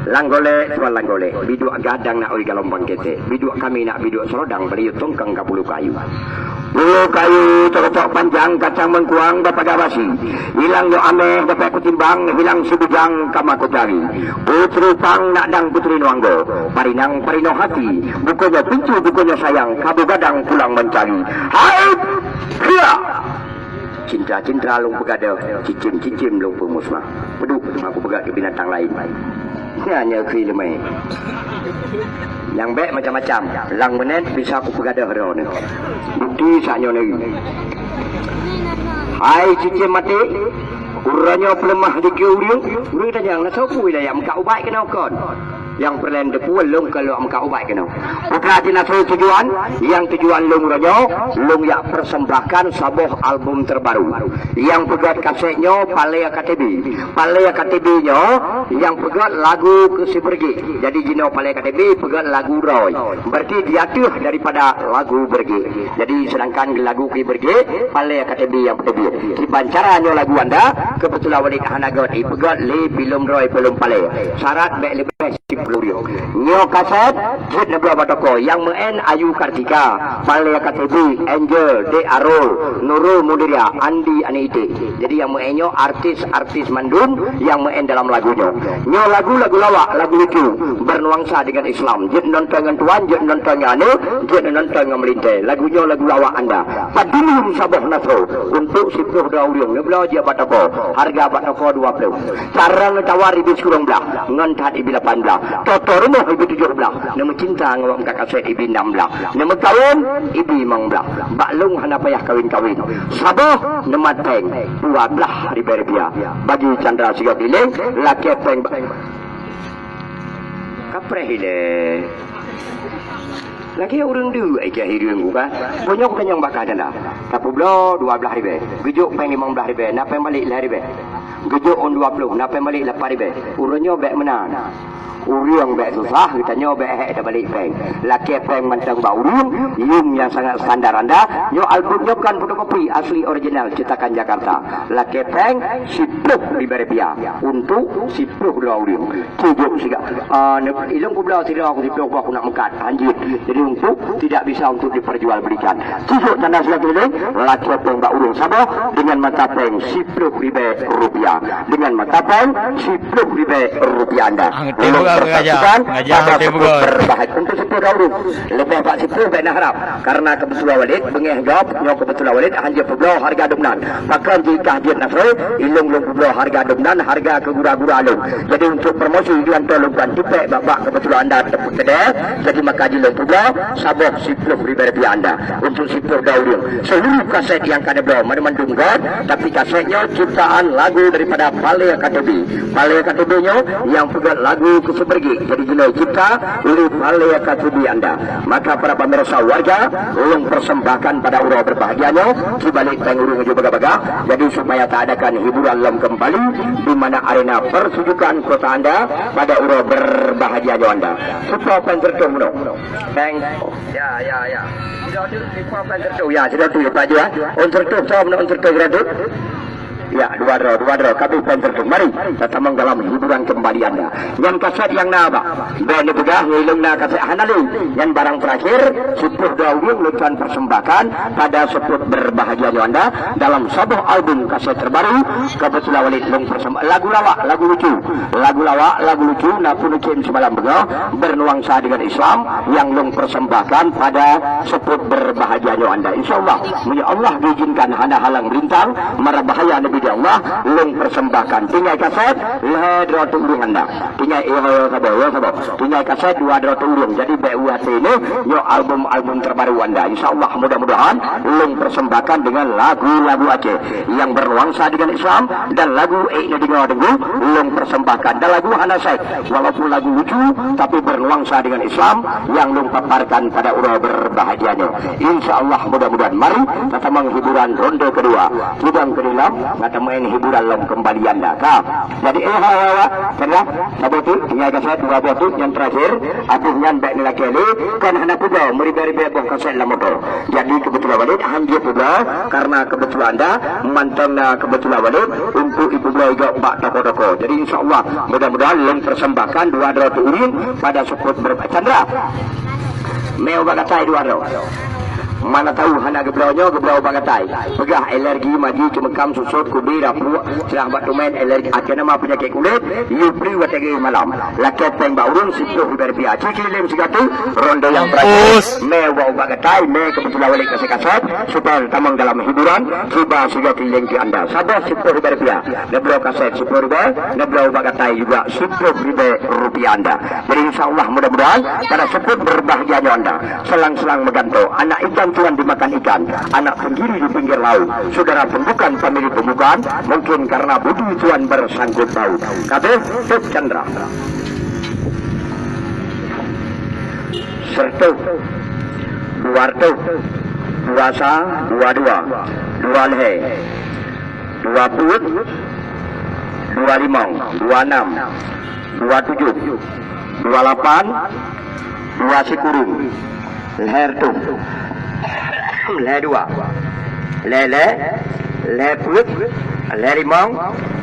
Langgolek, tuan Langgolek, biduek gadang nak oi galombang ketek, biduek kami nak biduek serodang, belieu tongkang ka bulu kayu. Bulu kayu teurotok panjang kacang mengkuang bapagah basi. Hilang nyoe ameh dapet kutimbang, hilang sibujang kama kucari. Putri pang nak dang putri nuanggo, parinang parinoh hati. Bukannya pintu, bukannya sayang, kabu gadang pulang mencari. Hai! Hiya! Cinta-cinta lôn peugadôh, cicém-cicém lôn peumusnah. Peuduek aku peugah keu binatang laén. Nyan nyoe keu ileumèe. Nyang bèk macam-macam. Lam meunan bisa kupeugah deuh droeneuh. Bukti sak nyoe neu. Hai cicém maté, uroe nyoe peuleumah dikeue ureueng, ureueng tanyong na soe peue wilayah meukat ubat keunoe kon. Nyang peureulèe teupeue lôn ka lheueh meukat ubat keunoe. Peue keuh na soe tujuan, nyang tujuan lôn uroe nyoe, lôn jak persembahkan saboh album terbaru. Nyang peugöt kasét nyoe Palé K T B. Palé K T B nyoe nyang peugöt lagu keu si Bergek. Jadi jinoe Palé K T B peugöt lagu Roy. Berarti di ateueh daripada lagu Bergek. Jadi sedangkan lagu keu Bergek, Palé K T B nyang peuteubiet. Kiban cara nyoe lagu anda, keubeutulan Walid hana göt, ipeugöt lé filem Roy, filem Palé. Syarat bèk lé Nyoe kaset jeuet neubloe bak toko nyang meu'en Ayu Kartika, Pale K T B, Angel, Dek Arul, Nurul Mudiria, Andi Aneuk Itik. Jadi nyang meu'en nyoe artis-artis mandum nyang meu'en dalam lagu nyoe. Nyoe lagu-lagu lawak, lagu lucu, bernuansa dengan Islam. Jeuet nonton ngon tuan, jeuet nonton ngon aneuk, jeuet nonton ngon meulintèe. Lagu nyoe lagu lawak anda. Padum saboh nasroe untuk siplôh droe ureueng neubloe jeuet bak toko. Harga bak toko dua ploh. Cara neutawa ribèe sikureueng blah, ngon that ibi lapan blah. Toto rumoh ibi tujoh blah. Neumeucinta ngon wak meukat kaset ibi nam blah. Neumeukawen ibi limong blah. Bak lôn hana payah kawen-kawen. Saboh neumat pèng dua blah ribèe rupiah. Bagi Chandra sigoe keuliléng, lakèe pèng ba-, kapreh ilèe. Lagèe ureueng deuk aja hireuen ku kan. Bunoe kutanyong bak kah Chandra. Tapeubloe dua blah ribèe. Geujok pèng limong blah ribèe, na pèng balek lhèe ribèe. Geujok ôn dua ploh, na pèng balek lapan ribèe. Uroe nyoe bèk meunan. Ureueng bèk susah, geutanyoe bèk hék tabalek pèng. Lakèe pèng mantong bak ureueng, yum nyang sangat standar anda. Nyoe album nyoe kon fotokopi, asli original cetakan Jakarta. Lakèe pèng siplôh ribèe rupiah untuk siplôh droe ureueng. Tujoh siga. Ah, ne-, ilôn kubloe sidroe, siplôh boh kunak meukat. Hanjeuet. Jadi untuk tidak bisa untuk diperjualbelikan. Tujoh tanda silat keliling, lakèe pèng bak ureueng saboh dengan mata pèng siplôh ribèe rupiah. Dengan mata pèng siplôh ribèe rupiah anda. Ah, ngerti. Belum juga, Raja. Perhatikan Raja, pada ngerti foto juga. Berbahagia untuk siplôh ureueng. Leubeh bak siplôh bèk na harap. Karena kebetulan Walid, beungèh gob, nyoe kebetulan Walid, hanjeuet peubloe harga dum nan. Pakon jih kah jeuet nasroe, ilôn lôn peubloe harga dum nan, harga keu gura-gura lôn. Jadi untuk promosi, lôn hantom lôn kuan tipèk bak-bak kebetulan anda teupeue keudè. Jadi maka jih lôn peubloe, saboh siplôh ribèe rupiah anda. Untuk siplôh droe ureueng. Seluruh kaset nyang ka neubloe, mandum-mandum gob, tapi kaset nyoe ciptaan lagu daripada Pale K T B. Pale K T B nyoe nyang peugöt lagu Keuseubreugek. Jadi jinoe cipta oleh Pale K T B anda. Maka para pemirsa warga, ulôn persembahkan pada uroe berbahagia nyoe, sibalek pèng ureueng ju bagah-bagah. Jadi supaya taadakan hiburan lom kembali di mana arena pertunjukan kota anda pada uroe berbahagia nyoe anda. Supo pèng sireutoh meunoe. Pèng. Ya, ya, ya. Supo pèng sireutoh. Ya, sudah tu ya Pak Ju, ya. Ôn sireutoh, so meunoe ôn sireutoh, sireutoh. Ya, dua droe, dua droe, ka abéh pèng sireutoh. Mari, tatamong dalam hiburan kembali anda. Nyan kaset nyang na, Abah. Bèk neupeugah ngon lôn na kaset hana lé. Nyan barang terakhir, siplôh droe ureueng lôn persembahkan pada seupôt berbahagia nyoe anda dalam saboh album kaset terbaru. Kebetulan Walid lôn persem-, lagu lawak, lagu lucu. Lagu lawak, lagu lucu, na peunucen semalam beungoh, bernuansa dengan Islam, nyang lôn persembahkan pada seupôt berbahagia nyoe anda. Insya Allah, meunyoe Allah diizinkan hana halang rintang, mara bahaya Nabi di Allah, lôn persembahkan. Tinggai kaset, lhèe droe teu ureueng anda. Tinggai, eh, eh, sabar, eh, sabar. Tinggai kaset dua droe teu ureueng. Jadi, bèk u até nyoe, nyoe album-album terbaru anda. Insya Allah, mudah-mudahan lôn persembahkan dengan lagu-lagu Aceh yang bernuansa dengan Islam dan lagu, eh, neudeungoe deungoe, lôn persembahkan. Dan lagu hana sèks, walaupun lagu lucu, tapi bernuansa dengan Islam yang lôn paparkan pada uroe berbahagia nyoe. Insya Allah, mudah-mudahan. Mari, tatamong hiburan ronde kedua. Sidang keudilam, tatamong hiburan lom kembali anda. Ka. Jadi, eh, hai, hai, hai, kena, saboh tu, tinggai kaset dua boh tu, nyang terakhir, abéh nyan bèk neulakèe lé, kan hana peubloe, meuribèe-ribèe boh kaset lam moto. Jadi, kebetulan Walid, hanjeuet peubloe, karena kebetulan anda, mantong na kebetulan Walid, untuk ipeubloe juga bak toko-toko. Jadi, insya Allah, mudah-mudahan lôn persembahkan dua droe teu ureueng pada seupôt ber-, Chandra. Mè ubak gatai dua droe. Mana tahu hana geubloe nyoe, geubloe ubak gatai. Peugah alergi, maji, ceumeukam, susot, kubi, rapuek, seurah bak tumèn, alergi, ateueh nama peunyakét kulét, yue peue watèe geuh malam. Lakèe pèng bak ureueng siplôh ribèe rupiah. Ci keuliléng sigoe teuk, ronde nyang terakhir. Mampus. Mè ubak-ubak gatai, mè kebetulan Walid kaset-kaset, supaya tamong dalam hiburan, cuba sigoe keuliléng keu anda. Saboh siplôh ribèe rupiah. Neubloe kaset siplôh ribèe, neubloe ubak gatai juga siplôh ribèe rupiah anda. Jadi, insya Allah, mudah-mudahan pada seupôt berbahagia nyoe anda. Selang-selang meugantoe, anak ikan tuan dimakan ikan, anak tenggiri di pinggir laut, saudara pembukaan famili pembukaan, mungkin karena budi tuan bersangkut paut. Ka abéh, Tut Chandra. Sireutoh, dua reutoh, dua sa, dua dua, dua lhèe, dua peuet, dua limong, dua nam, dua tujoh, dua lapan, dua sikureueng, lhèe reutoh, lhèe dua, lhèe lhèe, lhèe peuet, lhèe limong,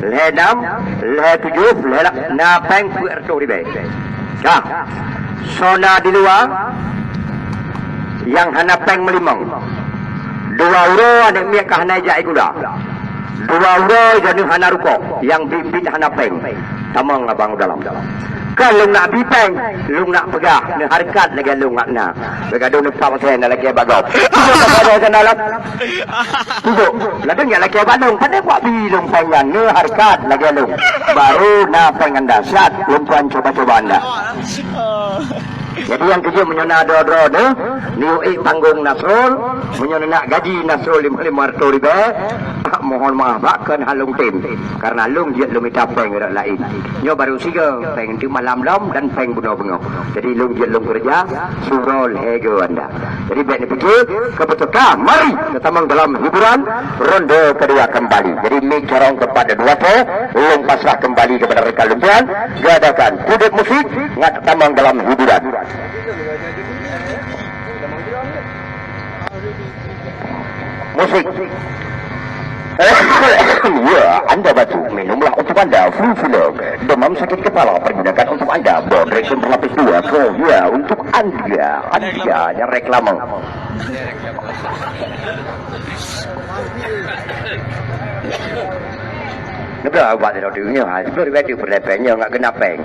lhèe nam, lhèe tujoh, lhèe la-, na pèng peuet reutoh ribèe. Dah, soe na di luwa nyang hana péng meulimong. Dua uroe aneuk miet ka hana jak ie gula. Dua uroe droeneuh hana rukok, nyang biet-biet hana péng. Tamong abang u dalam. Kon lôn nak bi péng, lôn nak peugah, neuhareukat lagèe lôn hana. Beugadôh neupap asèe na lakèe bak gob. Tujok bak gob sana lah. Tujok. Ladôm nyan lakèe bak lôn, pane buat bi lôn péng nyan, neuhareukat lagèe lôn. Baru na péng anda, siat lôn tuan coba-coba anda. Jadi nyang keujeuet meunyoe na droe-droe neuh, neuyue ék panggong Nasrul, meunyoe neunak gaji Nasrul limong, limong reutôh ribèe, mohon maaf bak kön han lôn tem. Karena lôn jeuet lôn mita péng rot laén. Nyoe baru sigoe, péng teuk malam lom dan péng bunoe beungoh. Jadi lôn jeuet lôn keureuja, surol hego anda. Jadi bèk neupike, keu peuteuka, mari geutamong dalam hiburan ronde kedua kembali. Jadi mic corong kepada dua teh, lôn pasrah kembali kepada rekan lôn tuan, geuadakan kudep musik, ngat tamong dalam hiburan. Musik. Ya, anda batuk, minumlah untuk anda, flu filok. Demam sakit kepala, pergunakan untuk anda, bodrek berlapis dua, Krovia untuk anda, anda yang reklame. Neubloe ubat sidroe teuk nyoe, ha, siploh ribèe teuk peureulèe péng nyoe ngat keunan péng.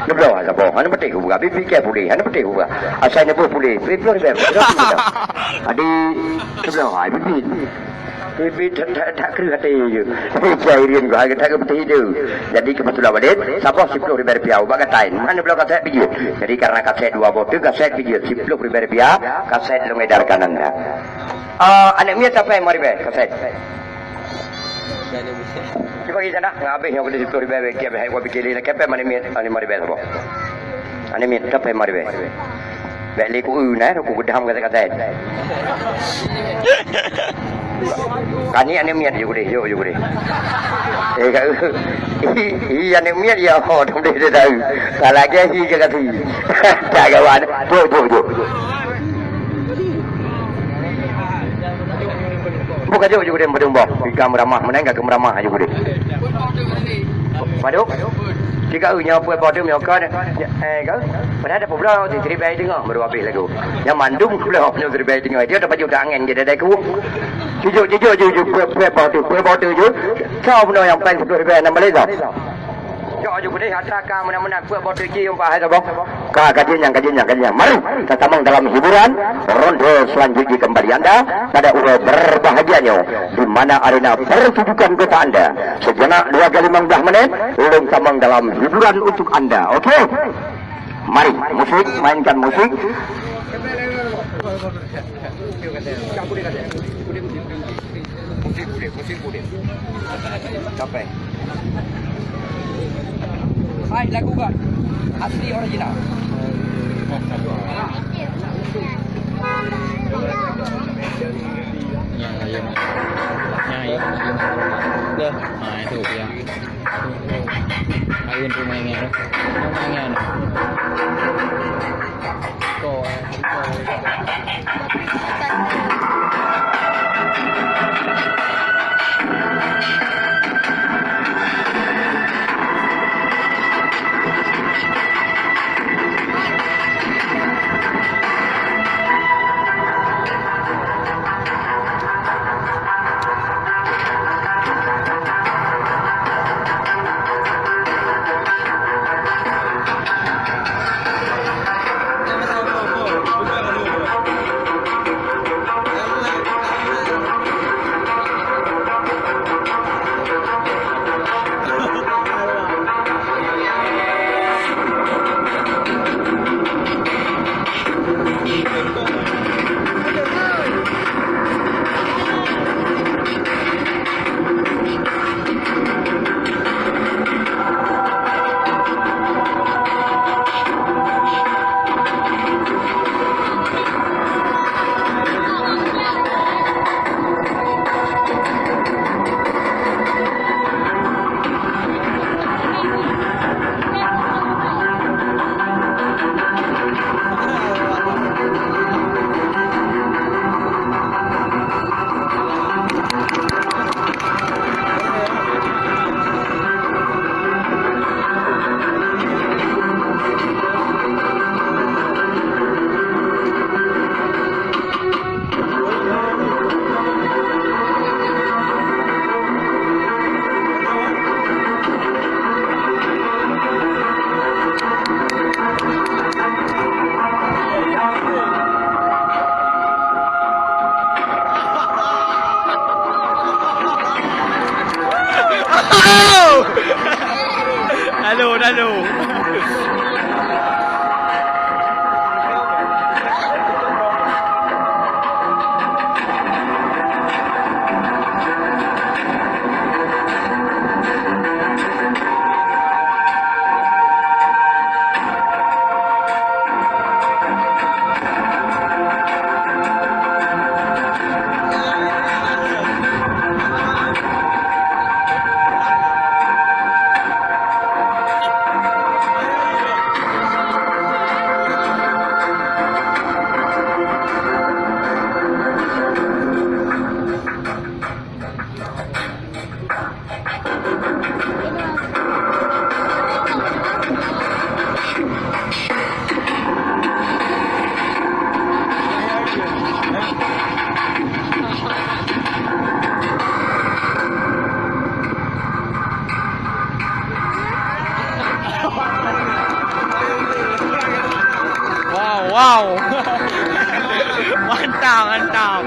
Neubloe saboh, hana peutéh ubat, bi pike puléh, hana peutéh ubat. Asai neuboh puléh, siploh ribèe, siploh ribèe. Jadi, neubloe, ha, bibit. Bibit that, that, that kreueh até jih. Cai rian gua, that peutéh tu. Jadi, keubeutulan badan, saboh siploh ribèe rupiah, ubat gatai. Hana neubloe kasét pijeuet. Jadi, karena kasét dua boh teuk, kasét pijeuet, siploh ribèe rupiah, kasét lôn edarkan anda. Ah, aneuk miet tapé lima ribèe kasét. Cuba kita nak ngabéh nyang keuneuk siploh ribèe, bèk kiak bèk hai kuat pikir lé, kepé aneuk miet, aneuk lima ribèe saboh. Aneuk miet tapé lima ribèe. Bèk lé ku eu na, ku geudam kasét-kasét. Kani aneuk miet ju kudeh, ju, ju kudeh. Eh, ka eu. Hi, hi aneuk miet ya, ho, dum deh deh tahu. Ka lagèe hi ka kati. Tak kawan. Ju, ju, ju. Buka jok ju gudem padum boh. Ika meuramah meunan ka meuramah ju gudem. Padum? Tiga u nyoe pue boh tu nyoe kan. Eh, kau. Padahal ada pula di seribai tengok baru habis lagu. Yang mandum pula nyoe seribai tengok. Dia dapat juga angin je dari ku. Jujur, jujur, jujur, pue, pue boh tu, pue boh tu ju. Kau benar yang paling sepuluh ribu enam belas tau. Cok aju keudeh atra ka meunan-meunan peuet boh teuci umpah hai saboh. Ka, kaji nyang, kaji nyang, kaji nyang. Mari, tatamong dalam hiburan. Ronde selanjutnya kembali anda pada uroe berbahagia nyoe, di mana arena pertunjukan kota anda. Sejenak dua kali lima belas menit, lôn tamong dalam hiburan untuk anda. Oke? Mari, musik, mainkan musik. Pusing, pusing, pusing, pusing. Capek. Hai, lagu gak? Asli original. Yang, yang, yang, yang, yang. Dah. Ha, itu dia. Ayun tu main nyan. Main nyan. Ko, eh. Wow. Mantap, mantap.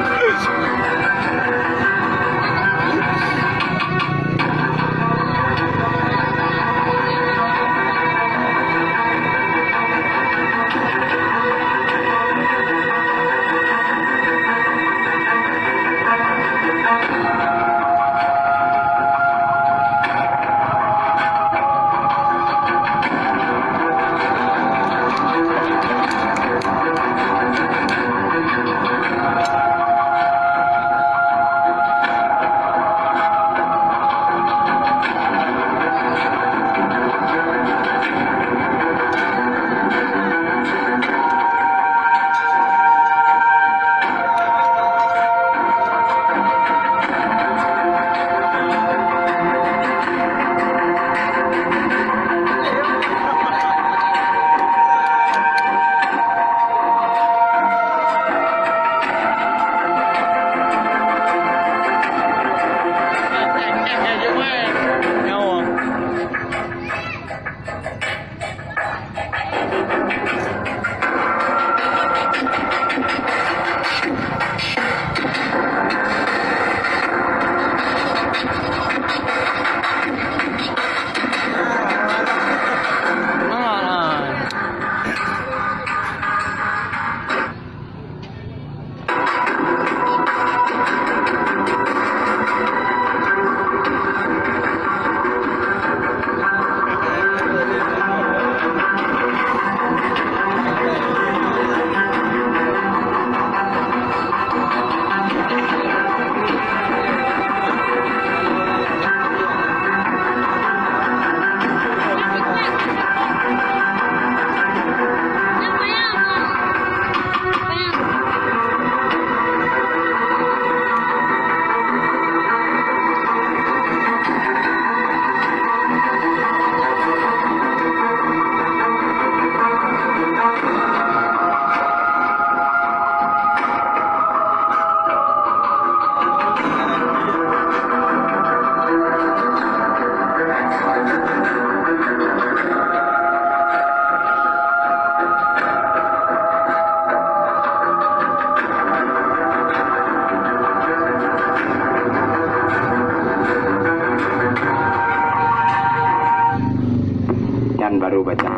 Nyan baru baca.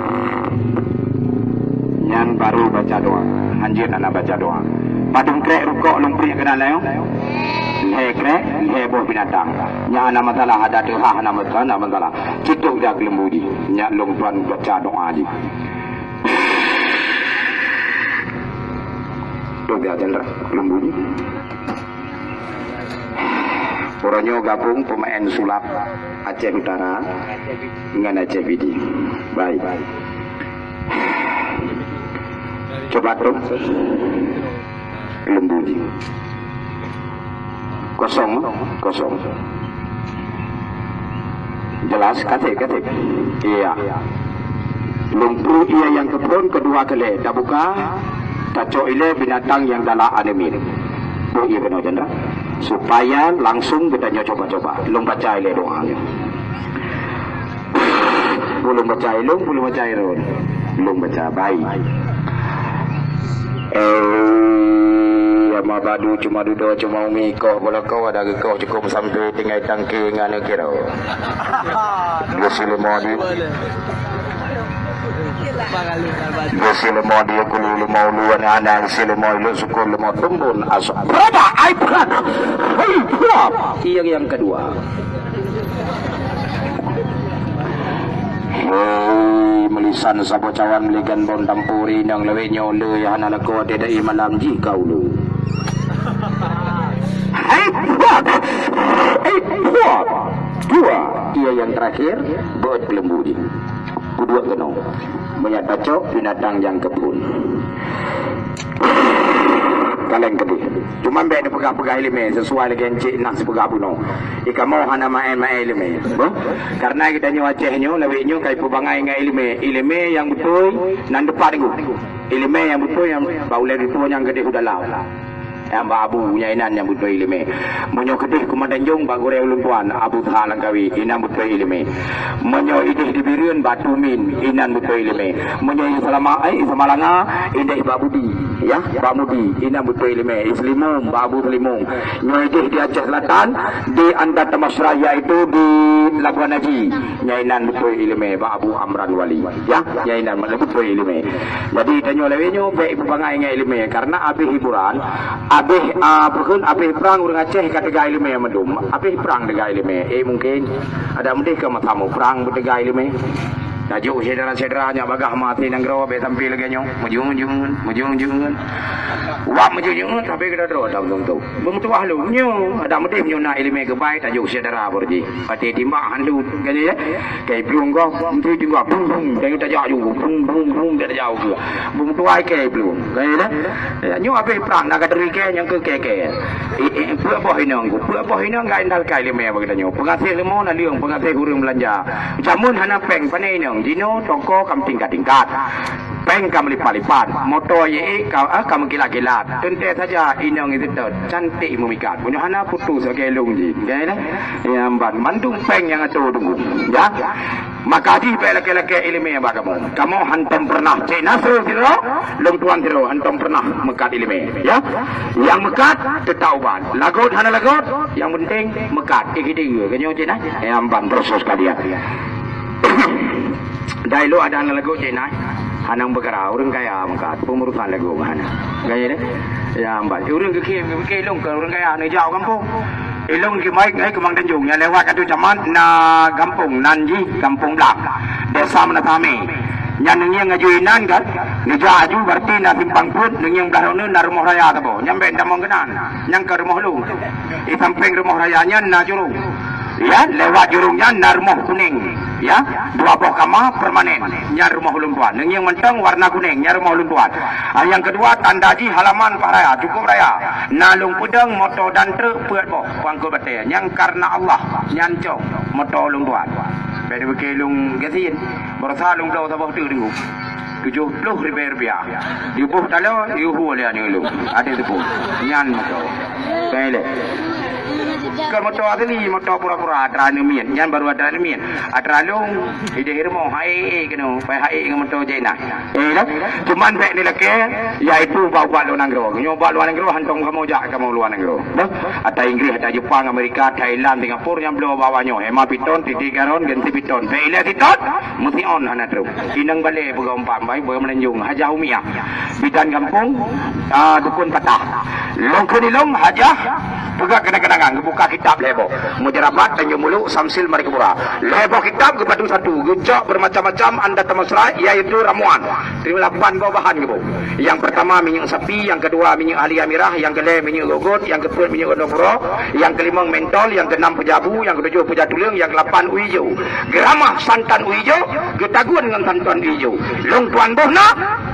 Nyan baru baca doa. Hanjeuet hana baca doa. Padum krek rukok lôn priek keunan layoe? Lhèe krek, lhèe boh binatang. Nyan hana masalah, adak teuhah hana masalah, hana masalah. Cit toh jak keuleumbu jih. Nyak lôn tuan baca doa jih. Toh jak cendra keuleumbu jih. Uroe nyoe gabong peumaén sulap Aceh Utara ngon Aceh Pidie. Baik. Coba trok keuleumbu jih. Kosong, kosong. Jelas, ka trép, ka trép. Iya. Lôn pruet ié nyang keuphon keudua keu lhèe. Tabuka, tacok ilèe binatang nyang galak aneuk miet. Pruet ié keunoe cendra. Supaya langsong geutanyoe coba-coba. Lôn baca ilèe doa nyoe. Ulôn baca ilôn, ulôn baca ilôn. Lôn baca baik. Eh, ama badu cuma dudoe cuma umi koh bolokoh ada geukoh cukup sampai tinggai tangki ngan kiro. Geusileumodi. Geusileumodi kulu lima ulu anak-anak sileumodi lôn syukur lima tumbun asok. Berapa? Ai prat. Hai prat. Iya yang kedua. Hei, meulisan saboh cawan meuligan bon tampuri nyang lewat nyoe le ya hana lakoe teuda i malam jih ka ulu. Hai puak! Hai puak! Dua, ia yang terakhir, beuet keuleumbu jih. Kuduek keunoe. Meunyak tacok binatang nyang keuphon. Kaleng keudeh. Cuma bèk neupeugah-peugah ileumèe sesuai lagèe encik nah sipeugah bunoe. Ikamoe hana maén-maén ileumèe. Beuh? Karena geutanyoe Aceh nyoe lawét nyoe ka ipeubangai ngon ileumèe. Ileumèe nyang beutôi nan depan teungku. Ileumèe nyang beutôi nyang bak ulèe geutanyoe nyang keudeh u dalam. Nyang bak Abu, nyang inan nyang beutôi iéleumé. Meunyoe keudeh Kumandan Jong bak gurée ulôn tuan, Abu Tha Langkawi, inan beutôi iéleumé. Meunyoe ideh di Bireuen bak Tumin, inan beutôi iéleumé. Meunyoe i Salama-, eh, i Samalanga, ideh bak Budi, ya, bak Mudi, inan beutôi iéleumé. I Seulimum, bak Abu Seulimum. Nyoe ideh di Aceh Selatan, di Anda Tamasra, yaitu di Labuan Haji. Nyang inan beutôi iéleumé bak Abu Amran Wali. Ya, nyang inan beutôi iéleumé. Jadi tanyoe lawét nyoe bék ibu bangai ngon iéleumé, karena abéh hiburan, abéh, ah, peukheun abéh prang ureuëng Aceh ka teuga iéleumé mandum. Abéh prang teuga iéleumé. Eh, mungkin ada meudeh ka masa mu prang beuteuga iéleumé. Tajok syedara-syedara nyang bagah maté nanggroe bék sampai lagée nyoe. Meujeuet-jeuet, meujeuet-jeuet. Wak meujeuet-jeuet sampai keudroe-droe tam tung tu. Beumeutuah lom nyoe, ada meudeh nyoe na iéleumé geubai tajok syedara beureuji. Pati timbak handut, kan ya? Kai plueng goh, menteri timbak, brum, brum, dan tajak ju, brum, brum, brum, dan tajak ju. Brum tuai kai plueng, kan ya? Ya, nyoe habéh prang, na katuri kai, nyang keu kai-kai. Eh, eh, peue boh inong ku, peue boh inong ka indal kai lima bagi tanyoe. Pengasih leumo na leueng, pengasih ureuëng belanja. Jameun hana péng, pane inong, jinoe toko kam tingkat-tingkat. Péng ka meulipat-lipat, moto yé ka, ah, ka meukilat-kilat. Teuntée saja inong iseutôt, cantik meumikat. Meunyoe hana putus lagée lông jih, kan? Ya, ban mandum péng nyang atoe tunggu, ya. Maka jih bék lakée-lakée iéleumé bak kamoe. Kamoe hantom peureunah Cék Nasrul sidroe, lông tuan sidroe hantom peureunah meukat iéleumé, ya. Nyang meukat teutap ubat. Lagot hana lagot, nyang penting meukat. Eh, kita juga, kan, Cék Nas? Ya, ban proses ka dia. Dai lôn ada aneuk lagoe cit na, hana peukara ureuëng kaya meukat, peungurusan lagoe hana. Gaya deh. Ya, ambat. Ureuëng geukheun, geukheun lôn keu ureuëng kaya neujak u gampông. Ilong geumai ngai keu Mang Tanjong nyang lewat ateueh camat na gampông nan jih Gampông Blang. Desa Meunasami. Nyan neungieng aju inan kan, neujak aju berarti na simpang peuet, neungieng blah droeneuh na rumoh raya saboh. Nyan bék tamong keunan. Nyan ka rumoh lôn. Di sampéng rumoh raya nyan na jurông. Ya, lewat jurông nyan na rumoh kunéng. Ya, dua boh kama permanen. Nyan rumoh ulôn tuan. Neungieng mantong warna kunéng, nyan rumoh ulôn tuan. Ah, nyang keudua, tanda jih halaman paih raya, cukup raya. Na lôn peudong moto dan truk peuet boh, peuangkot batée. Nyang karena Allah, nyan cong moto ulôn tuan. Bék dibeuke lôn gasien. Barosa lôn bloe saboh teuk deungoe. Tujoh ploh ribée rupiah. Diboh taloe, diuhu lé aneuk lôn. Até teupeu. Nyan moto. Kan ilée. Kon moto asli, moto pura-pura atra neumiet. Nyan baru atra neumiet. Atra lôn, ideh rumoh, hai keunoe, pai hai ngon moto China. Eh, dah. Cuman bék neulakée, yaitu bak-bak luwa nanggroe. Nyoe bak luwa nanggroe, hantom kamoe jak kamoe luwa nanggroe. Dah. Ata Inggris, ata Jepang, Amerika, Thailand, Singapura, nyang bloe bak awak nyoe. Hema piton, titi garon, ganti piton. Bék ilée siton, meusion hana trok. Inong balée peugah umpat, baik peugah meunanjong. Hajah Umiah. Bidan gampông, ah, dukun patah. Lôn kheun ilong, hajah, peugah kenang-kenangan, geubuka kitab lhée boh. Mujarabat Tanjong Muluk, Samsil Marikapura. Lhée boh kitab geupadu satu, geucok bermacam-macam anda tamasra, yaitu ramuan. Terima lapan boh bahan geuboh. Yang pertama minyeuk sapi, yang kedua minyeuk halia mirah, yang kelhée minyeuk gogot, yang keupeuet minyeuk gondopuro, yang kelimong mentol, yang keenam peujabu, yang ketujuh peujah tuleueng, yang kelapan uijo. Geuramah santan uijo, geutagun ngon santan uijo. Lông tuan boh na,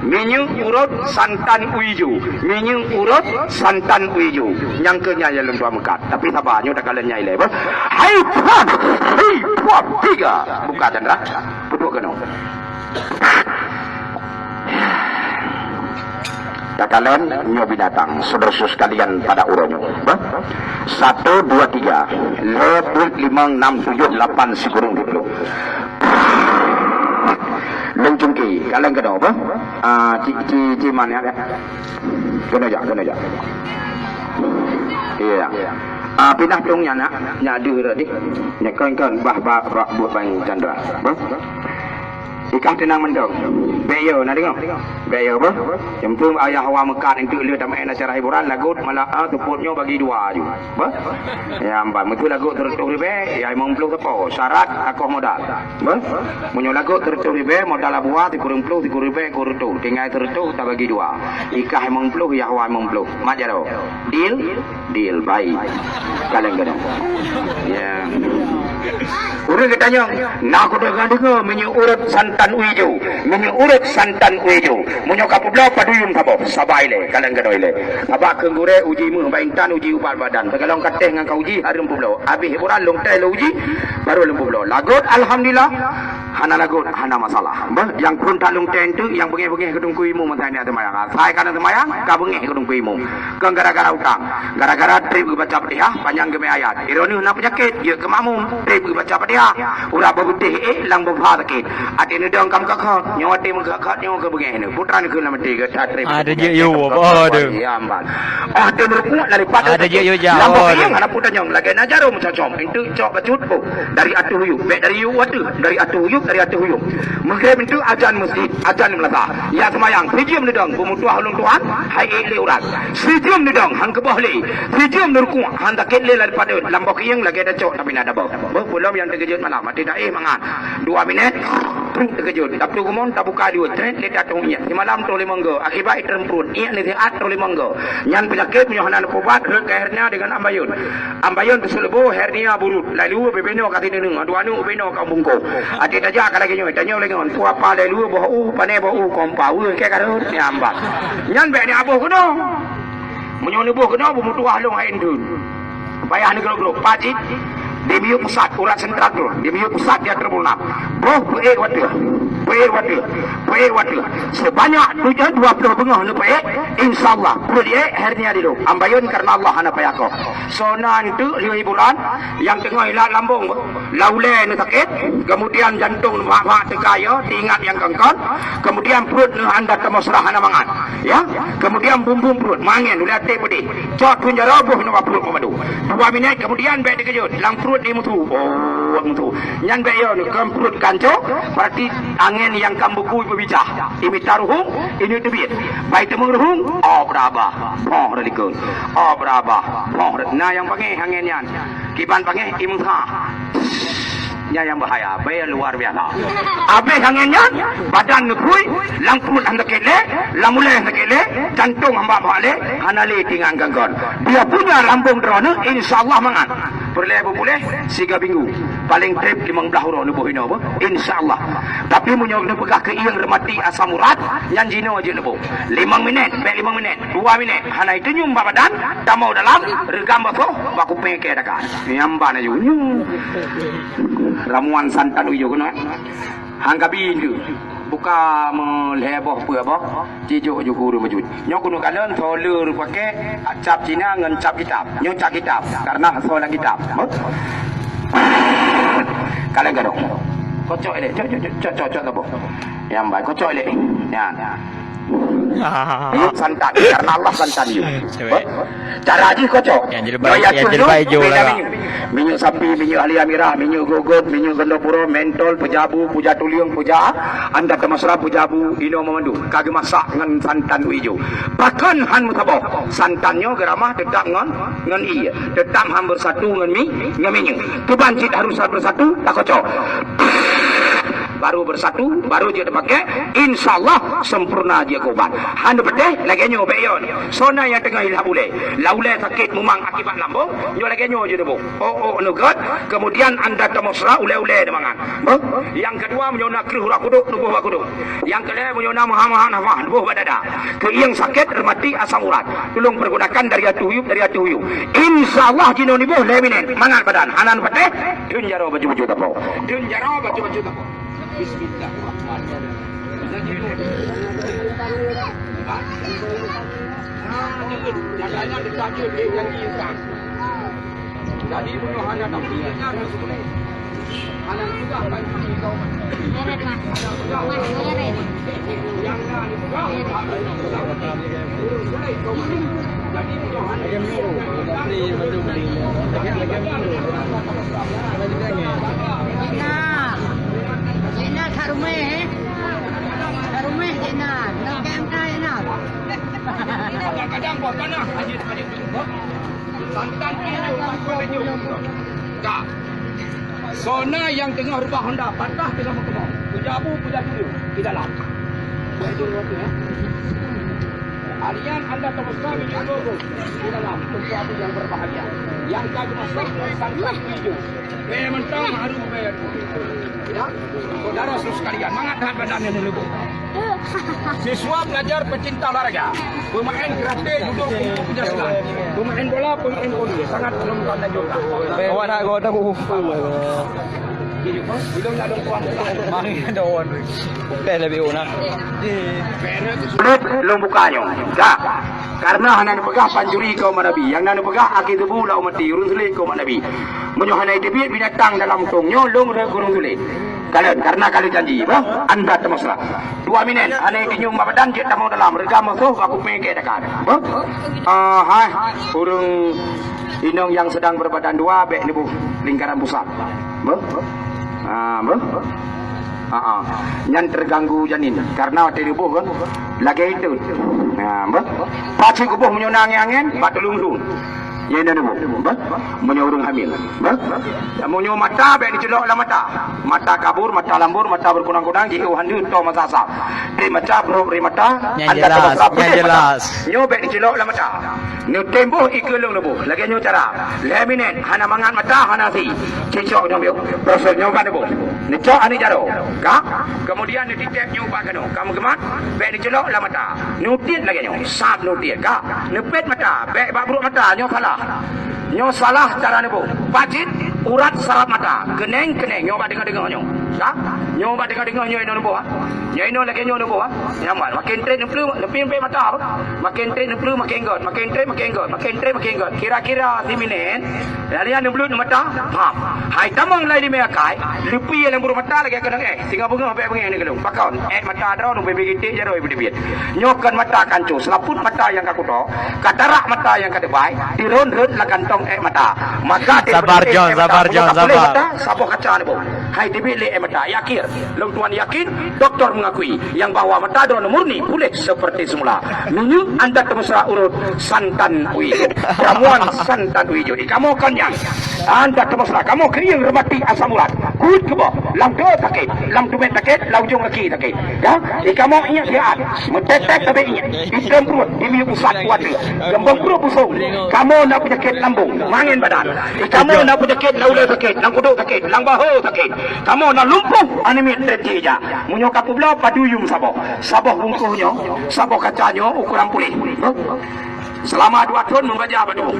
minyeuk urot santan uijo. Minyeuk urot santan uijo. Nyang keu nyan ya lông tuan meukat. Tapi saba, nyoe takalon nyai lé, bah. Hai, puan, hai, puan, tiga. Buka candra. Peuduek keunoe. Takalon nyoe binatang, saudara sekalian pada uroe nyoe. Bah. Satu, dua, tiga. Lhée, peuet, limong, nam, tujoh, lapan, sikureueng siplôh. Lông cungki, kalon keunoe, bah. Ah, ci, ci, ci mana ada? Keunoe jak, keunoe jak. Iya. Ah, pinah tông nyan nak, nyak deuh rot deh. Nyak kon-kon bah, bah, bah, buet bang candra. Bah. Ikah teunang mantong. Bék yo, na deungoe? Bék yo, bah. Nyang penting ayah wa meukat enteuk lé tamah acara hiburan, lagot malah, ah, seupôt nyoe bagi dua aju. Bah. Ya, amban. Meuseu lagot seureutôh ribée, ya, limong ploh sapo. Syarat akoh modal. Bah. Meunyoe lagot seureutôh ribée, modal abua, sikureueng ploh, sikureueng ribée, sikureueng reutôh. Tinggai seureutôh, tabagi dua. Ikah limong ploh, yah wa limong ploh. Mat jaroe. Deal? Deal, baik. Kaleng gadang. Ya. Ureuëng geutanyong, na kudeungoe-deungoe minyeuk urot santan uijo. Minyeuk urot santan uijo. Meunyoe ka peubloe paduyun saboh, saba ilée, kaleng gadang ilée. Saba keu gurée uji meuh, bak intan uji ubat badan. Teugalong ka teh ngon ka uji, hareuem peubloe. Abéh hiburan lông teh lông uji, baru lông peubloe. Lagot, alhamdulillah. Hana lagot, hana masalah. Beuh, nyang phon that lôn teng teuk, nyang beungéh-beungéh keu teungku imum masa nyan seumayang. Asai ka na seumayang, ka beungéh keu teungku imum. Kon gara-gara utang. Gara-gara trép geubaca Fatihah, panyang geumé ayat. Droeneuh na peunyakét, jeuet keu makmum, trép geubaca Fatihah. Urat beubeuteh ék, lam beuha sakét. Até neudong ka meukakhot, nyoe até meukakhot, nyoe keu beungéh neuh. Putra neukheun lam até geuh that trép. Ada je yo, apa ada? Ya, amban. Ah, até meureukuek lam lipat. Ada je yo, jawab. Lam beuha hana putanyong, lagèe na jarom cocom. Enteuk cok bacut, boh. Dari ateueh yub, bèk dari yub ateueh, dari ateueh yub, dari ateueh yub. Meugréb enteuk ajan meuseujid, ajan meulasa. Ya seumayang, sijeuem neudong, beumeutuah ulôn Tuhan, hai ék lé urat. Sijeuem neudong, han keuboh lé. Sijeuem neurukuek, han sakét lé lam padeuet, lam boh kieng lagèe tacok tapi na dabah. Beuh, peulom nyang teukeujot malam, até taéh mangat. Dua minèt, truk teukeujot. Dapur gumon tabuka dua, trét lé tatong ié. Simalam troh limong go, akibat itrem pruet, ié nasihat troh limong go. Nyan peunyakét meunyoe hana neupeubat, rhot keu hernia deungon ambayon. Ambayon teuseuleuboh hernia burut, lalu bubena ka sineuneueng, dua aneuk bubena ka bungkôh. Até tajak ka lagèe nyoe, tanyoe lé ngon, peue apa lalu boh u, pané boh u, kompa, weueh kèe ka rhot, nyan bah. Nyan bèk neuboh keunoe. Meunyoe neuboh keunoe, beumeutuah lôn hai enteun. Payah neugrok-grok, pajit, di miyueb pusat, urat sentral tu, di miyueb pusat di ateueh buleuen. Boh peuék watèe, peuék watèe, peuék watèe. Sebanyak tujoh dua ploh beungoh neupeuék, insya Allah, peuék hernia dilop. Ambayon karena Allah hana payah koh. Sona enteuk lheueh hiburan, nyang teungoh ilat lambong, lam ulèe neusakét, kemudian jantong neubak-bak teuka yo, teuingat nyang kongkon, kemudian pruet neuh anda teumeusra hana mangat. Ya, kemudian bumbum pruet, mangén, ulèe até peudeh. Cok thon jaroe boh inoe pruet peumadum. Dua minèt kemudian bèk teukeujot, lam pruet di meusu. Oh, meusu. Nyan bèk yo, kon pruet kanco, berarti angén nyang ka meubeukui peubicah. Imita ruhueng, ineuk teubiet. Bai teumeung ruhueng, oh, beurabah. Poh, reulikon. Oh, beurabah. Poh, na nyang bangèh angén nyan. Kiban bangèh, imeusa. Nyan nyang bahaya, bèe luar biasa. Abéh angén nyan, badan neupui, lam pruet han sakét lé, lam ulèe han sakét lé, jantong han bak-bak lé, hana lé tingan ganggon. Dia punya lambong droeneuh, insya Allah mangat. Peureulèe beupuléh, siga minggu. Paleng trép limong blah uroe neuboh inoe, boh. Insya Allah. Tapi meunyoe neupeugah keu ieng reumati asam urat, nyan jinoe jeuet neuboh. Limong minèt, bèk limong minèt, dua minèt. Hana itunyum bak badan, tamong dalam, reugam basoh, bak kupéng kèe daka. Nyang ban aju nyoe. Ramuan santan ujoe keunoe. Han kabi tu. Buka meulhèe boh peue boh. Cijok ju guru meujuj. Nyoe keunoe kalon soe le rupakè cap Cina ngon cap kitab. Nyoe cap kitab. Karena soe lam kitab. Boh. Kalon gadong. Kocok ilèe. Cok, cok, cok, cok, cok, cok, boh. Nyang bai kocok ilèe. Nyan. Minyeuk santan, karena Allah santan yue. Cewek. Cara jih kocok. Yang jilbab, nyoe ya yang tu jilbab tu, ijo beda lah. Minyeuk. Minyeuk sapi, minyeuk halia mirah, minyeuk gogot, minyeuk gandopuro, mentol, pujabu, puja tulieng, puja anda teumesra, pujabu, inoe meumandum. Ka geumasak ngon santan ijo. Pakon han meusaboh. Santan nyoe geuramah teutap ngon, ngon ie. Teutap han beusatu ngon mi, ngon minyeuk. Kiban cit harus beusatu, takocok. Baru bersatu, baru jeuet dipakai, insya Allah sempurna jeuet keu ubat. Han neupeudeh, lagèe nyoe bèk yo. Soe na nyang teungoh ilap ulèe. Lam ulèe sakét mumang akibat lambong, nyoe lagèe nyoe jeuet neuboh. Oh, oh, neugot, kemudian anda teumesra ulèe-ulèe neuh mangat. Boh. Nyang keudua, meunyoe na kreueh urat kuduk, neuboh bak kuduk. Nyang keulhèe, meunyoe na meuhah-meuhah nafah, neuboh bak dada. Keu ieng sakét, reumati, asam urat. Tulông pergunakan dari ateueh uyueb, dari ateueh uyueb. Insya Allah jinoe neuboh lhèe minèt. Mangat badan, hana neupeudeh. Dun jaroe baju-baju tapong. Dun jaroe baju-baju tapong. Bismillahirrahmanirrahim. Jadi, meunyoe hana tapeugah, hana peugah bagi kaum nyang na dipeugah, jadi, meunyoe hana Zina. Zina ka rumah, eh. Ka rumah Zina. Nak kaya Zina. Kadang-kadang buah tanah, lanjut, lanjut. Santan kilo, santan kilo. Ka. Soe na nyang teungoh reubah honda, patah teungoh meukeumong. Puja abu, puja tuju, di dalam. Harian anda teumesra minyeuk gogo di dalam, untuk abu yang berbahagia. Nyang ka geumasak, santan kilo. Bèe mantong, haru bèe. Ya, saudara sekalian, mangat that badan nyoe leuboh. Siswa pelajar pecinta olahraga, pemain karate, judo, kungfu, puja silat, pemain bola, pemain voli, sangat belum tanda juga. Kawan aku, aku. Mari ada orang. Teh lebih ona. Lôn buka nyoe. Dah. Karena hana neupeugah pancuri kaum Nabi. Nyang na neupeugah akhé tuboh lam umat ureuëng sulet kaum Nabi. Meunyoe hana teubiet binatang dalam tong nyoe, lôn rhot keu ureuëng sulet. Kalon, karena ka lheueh janji, bah? Anda teumesra. Dua minit, hana itinyong babadan jeuet tamong dalam. Rega musoh, aku pengke dekat. Bah? Ah, hai, ureuëng inong yang sedang berbadan dua, bek neuboh lingkaran pusat. Bah? Ah, bah? Ah, ah. Nyan terganggu janin. Karena watée neuboh kan, lagée itu. Ah, bah? Pacit geuboh meunyoe na angén-angén, bak tulung-tulung. Ya, ini nunggu. Bah? Meunyoe ureuëng hamil. Bah? Ya, meunyoe mata, bek dicelok lam mata. Mata kabur, mata lambur, mata berkunang-kunang, jih oh handu, to masa sah. Di mata, bro, di mata, Nyang anda jelas, terbesar, nyang pedas mata. Jelas. Nyoe bek dicelok lam mata. Neutem boh ikeue lôn neuboh. Lagée nyoe cara. Lhée minét, hana mangat mata, hana si. Cicok nyoe biok. Proses nyoe ban neuboh. Neucok aneuk jaroe. Ka? Kemudian neutitep nyoe bak keunoe. Ka meugeumah, bek neucelok lam mata. Neutiet lagée nyoe. Sab neutiet. Ka? Neupet mata, bék bak brok mata, nyoe salah. Nyoe salah cara neuboh. Pacit urat saraf mata, keuneng-keuneng, nyoe bak deungoe-deungoe nyoe. Ka? Nyoe bak deungoe-deungoe nyoe inoe neuboh, ha? Nyoe inoe lagée nyoe neuboh, ha? Nyang ban, makin trét neupleue, neupleue mata, apa? Makin trét neupleue, makin gét, makin trét, makin gét, makin trét, makin gét. Kira-kira siminét, larian neubleut mata, pam. Hai tamong lai limé akai, leupie lam brok mata lagée keunong éh. Singoh beungoh bék beungéh neugeulong. Pakon, éh mata droeneuh beu-beu iték jaroe beu-beu. Nyoe kon mata kancô, seulaput mata nyang ka kutok, katarak mata nyang ka teubai, diron rhot lam kantong ék mata. Maka Sabar, Jon, sabar, Jon, sabar. Mata, saboh kaca neuboh. Hai teubiet lé ék mata. Yakin, lôn tuan yakin, doktor mengakui yang bahwa mata droeneuh murni pulih seperti semula. Meunyoe anda teumesra urot santan uijot, ramuan santan uijot. Di kamoe kon nyan. Anda teumesra, kamoe keuieng reumati asam urat. Kuit keuboh, lam dua sakét, lam tumét sakét, lam ujong gaki sakét. Ya, di kamoe ingat siat, meutetek sabe ingat. Item pruet, di miyup pusat kuat. Gembong pruet busong. Kamoe na penyakit lambung, mangen badan. Di kamoe na penyakit lam ulée sakét, lam kuduk sakét, lam bahu sakét. Kamoe na lumpuh, anémia terjadi. Meunyoe ka peubloe, padum yum saboh. Saboh bungkôh nyoe, saboh kaca nyoe, ukuran pulih. Selama dua thon meubaja bak tuboh.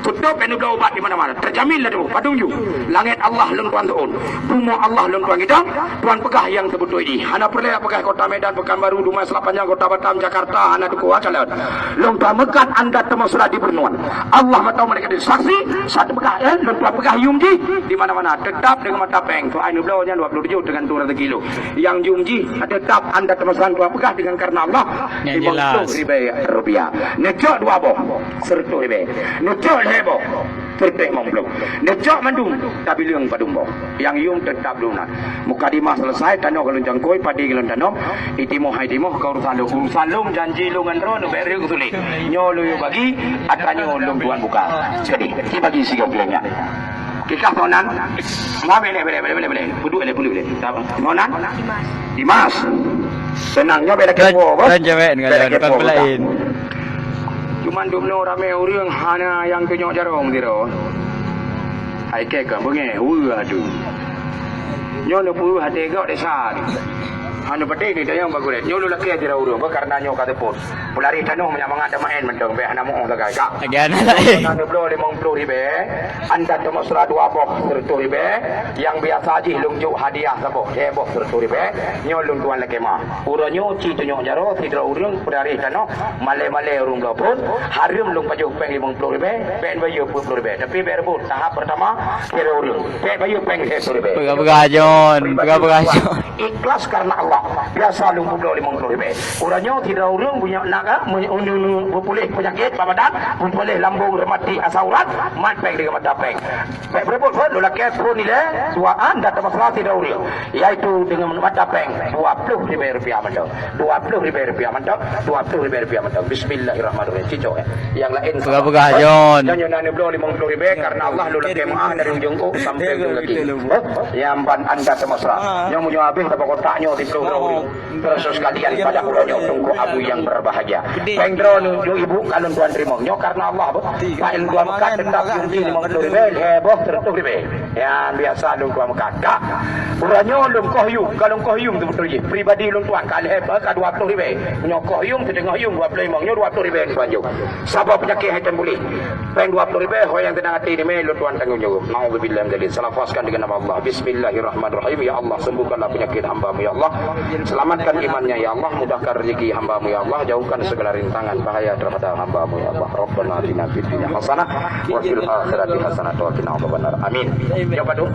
Tutôp dan bloe ubat di mana-mana. Terjamin lah tuboh. Padum ju. Langét Allah lôn tuan tuon. Bumoe Allah lôn tuan gidang. Tuan peugah nyang teubeutôi jih. Hana peureulée peugah Kota Medan, Pekanbaru, Dumai, Selat Panjang, Kota Batam, Jakarta, hana tuku calon. Lôn tuan meukat anda teumesra di Beureunuen. Allah mantong malaikat saksi, saat peugah, eh, lôn tuan peugah yum jih di mana-mana. Tetap deungon mata péng. Tuan ai neubloe nyan dua puluh tujuh teugantung rezeki lôn. Nyang yum jih tetap anda teumesra tuan peugah deungon karena Allah. Nyang jelas. Lima puluh ribu rupiah. Neucok dua boh. Seratus ribu. Neucok lhée boh, seratus lima puluh. Neucok mandum, tabileung padum boh. Nyang yum tetap lunas. Mukadimah selesai, tanoh golom cangkôi, padi golom tanom, itimoh hai timoh, ka urusan lôn. Urusan lôn, janji lôn ngon droe, lôn beri sulit. Nyoe lôn yue bagi, atra nyoe lôn tuan buka. Jadi, dibagi sigoe nyan. Kikah monan. Monan. Dimas. Tenang, nyoe beda kepo, bos. Beda kepo, beda. Cuman dumnoe ramé ureuëng hana nyang keunyok jarong sidroe. Hai kèe ka beungéh, weueh adu. Nyoe neupeue até gob desya. Hana peudeh ni tanyong bagoe. Nyoe lôn lakèe sidroe ureuëng, beuh, karena nyoe ka teupot. Peulari tanoh meunyak mangat dan maén mantong, bèk hana muoh sagai, ka. Lagi hana laén. Hana neubloe limong ploh ribèe, anda teumesra dua boh seratus ribèe, nyang biasa jih lôn jok hadiah saboh, lhèe boh seratus ribèe, nyoe lôn tuan lakèe meuah. Uroe nyoe ci tunyok jaroe sidroe ureuëng peulari tanoh, malèe-malèe ureuëng bloe phon, hareuem lôn pajoh péng limong ploh ribèe, péng bayeue peuet ploh ribèe. Tapi bèk reubot, tahap pertama, sidroe ureuëng, péng bayeue péng lhèe ploh ribèe. Peugah-peugah Jon, peugah-peugah Jon. Ikhlas karena Allah. Biasa lôn peubloe limong ploh ribèe. Uroe nyoe sidroe ureuëng bunoe nak, eh, meu-, unu-, unu, beupuléh peunyakét bak badan, beupuléh lambung, rematik, asam urat, mat péng deungon mata péng. Bèk beureubeut phon, lôn lakèe phon ilèe, dua an, dan teumesra sidroe ureuëng, yaitu deungon mata péng dua ploh ribèe rupiah mantong. Dua ploh ribèe rupiah mantong, dua ploh ribèe rupiah mantong. Bismillahirrahmanirrahim. Cicok, eh. Nyang laén peugah-peugah Jon. Nyoe na neubloe limong ploh ribèe karena Allah lôn lakèe meuah dari ujong ôk sampai ujong gaki. Oh, nyang ban anda teumesra. Nyoe meunyoe habéh saboh kotak nyoe siploh. Terus sekalian pada uroe nyoe Teungku Abu yang berbahagia. Péng droeneuh ibu ka lôn tuan teurimong. Nyoe karena Allah, Bu. Pak lôn tuan ka tetap yum di limong ploh ribèe, lhèe boh seratus ribèe. Nyan biasa lôn tuan meukat. Ka. Uroe nyoe lôn koh yum, ka lôn koh yum tu beutôi jih. Pribadi lôn tuan ka lhèe, ka dua ploh ribèe. Nyoe koh yum, siteungoh yum dua ploh limong, nyoe dua ploh ribèe lôn tuan jok. Saboh peunyakét hai tem bulih. Péng dua ploh ribèe, ho nyang teunang até ni mé lôn tuan tanggong jawab. Naudzubillah min dzalik. Saya lafazkan dengan nama Allah. Bismillahirrahmanirrahim. Ya Allah, sembuhkanlah penyakit hamba-Mu, ya Allah. Selamatkan imannya, ya Allah. Mudahkan rezeki hamba-Mu, ya Allah. Jauhkan segala rintangan bahaya terhadap hamba-Mu, ya Allah. Rabbana atina fid dunya hasanah wa fil akhirati hasanah wa qina adzabannar. Amin. Ya, Pak Duk.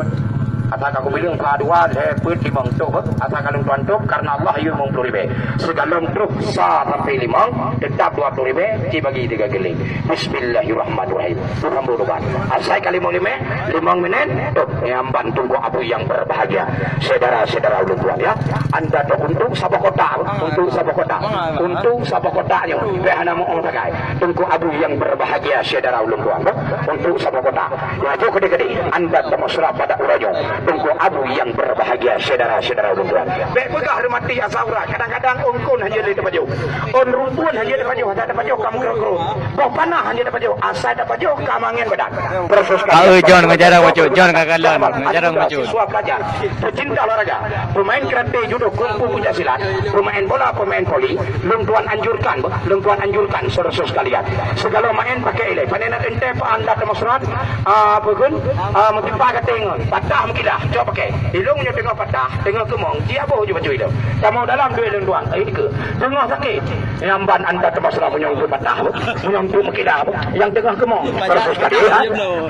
Asai ka kubilang ka dua, lhèe, peuet, limong, tuh. Asai ka lôn tuan tuh, karena Allah, yum limong ploh ribèe. Sigohlom troh sa sampai limong, tetap dua ploh ribèe, dibagi tiga kali. Bismillahirrahmanirrahim. Tuhan berubah. Asai ka limong limong, limong minit, tuh, nyang ban Teungku Abu yang berbahagia. Saudara-saudara ulôn tuan, ya. Anda tuh untuk saboh kotak, untuk saboh kotak. Untuk saboh kotak nyoe, bèk hana meu sagai. Teungku Abu yang berbahagia, saudara ulôn tuan, untuk saboh kotak. Laju keudeh-keudeh, anda tamusra pada uroe nyoe. Teungku Abu yang berbahagia, syedara-syedara ulôn tuan. Bèk peugah reumati asa urat, kadang-kadang ôn kon hana lé teupajoh. Ôn rumpun hana teupajoh, hana teupajoh ka meukrot-krot. Boh panah hana teupajoh, asai teupajoh ka mangén badan. Proses Aeu, John, ngejarang bacut, John, ka kalon, ngejarang bacut. Siswa pelajar, pecinta olahraga, pemain karate, judo, kungfu, pencak silat, pemain bola, pemain voli, lôn tuan anjurkan, lôn tuan anjurkan, saudara sekalian. Segala main pakai ilèe. Pane na teuntèe peuan anda tamusra, ah, peue kheun, ah, meutimpa gata ngon patah meukidah, cok pakai. Ilôn nyoe teungoh patah, teungoh keumong, jiaboh ju baju ilôn. Tamong dalam duek lôn tuan, eh, dikeue. Teungoh sakét. Nyang ban anda tamusra meunyoe patah, meunyoe meukidah, nyang teungoh keumong. Proses tadi, ha?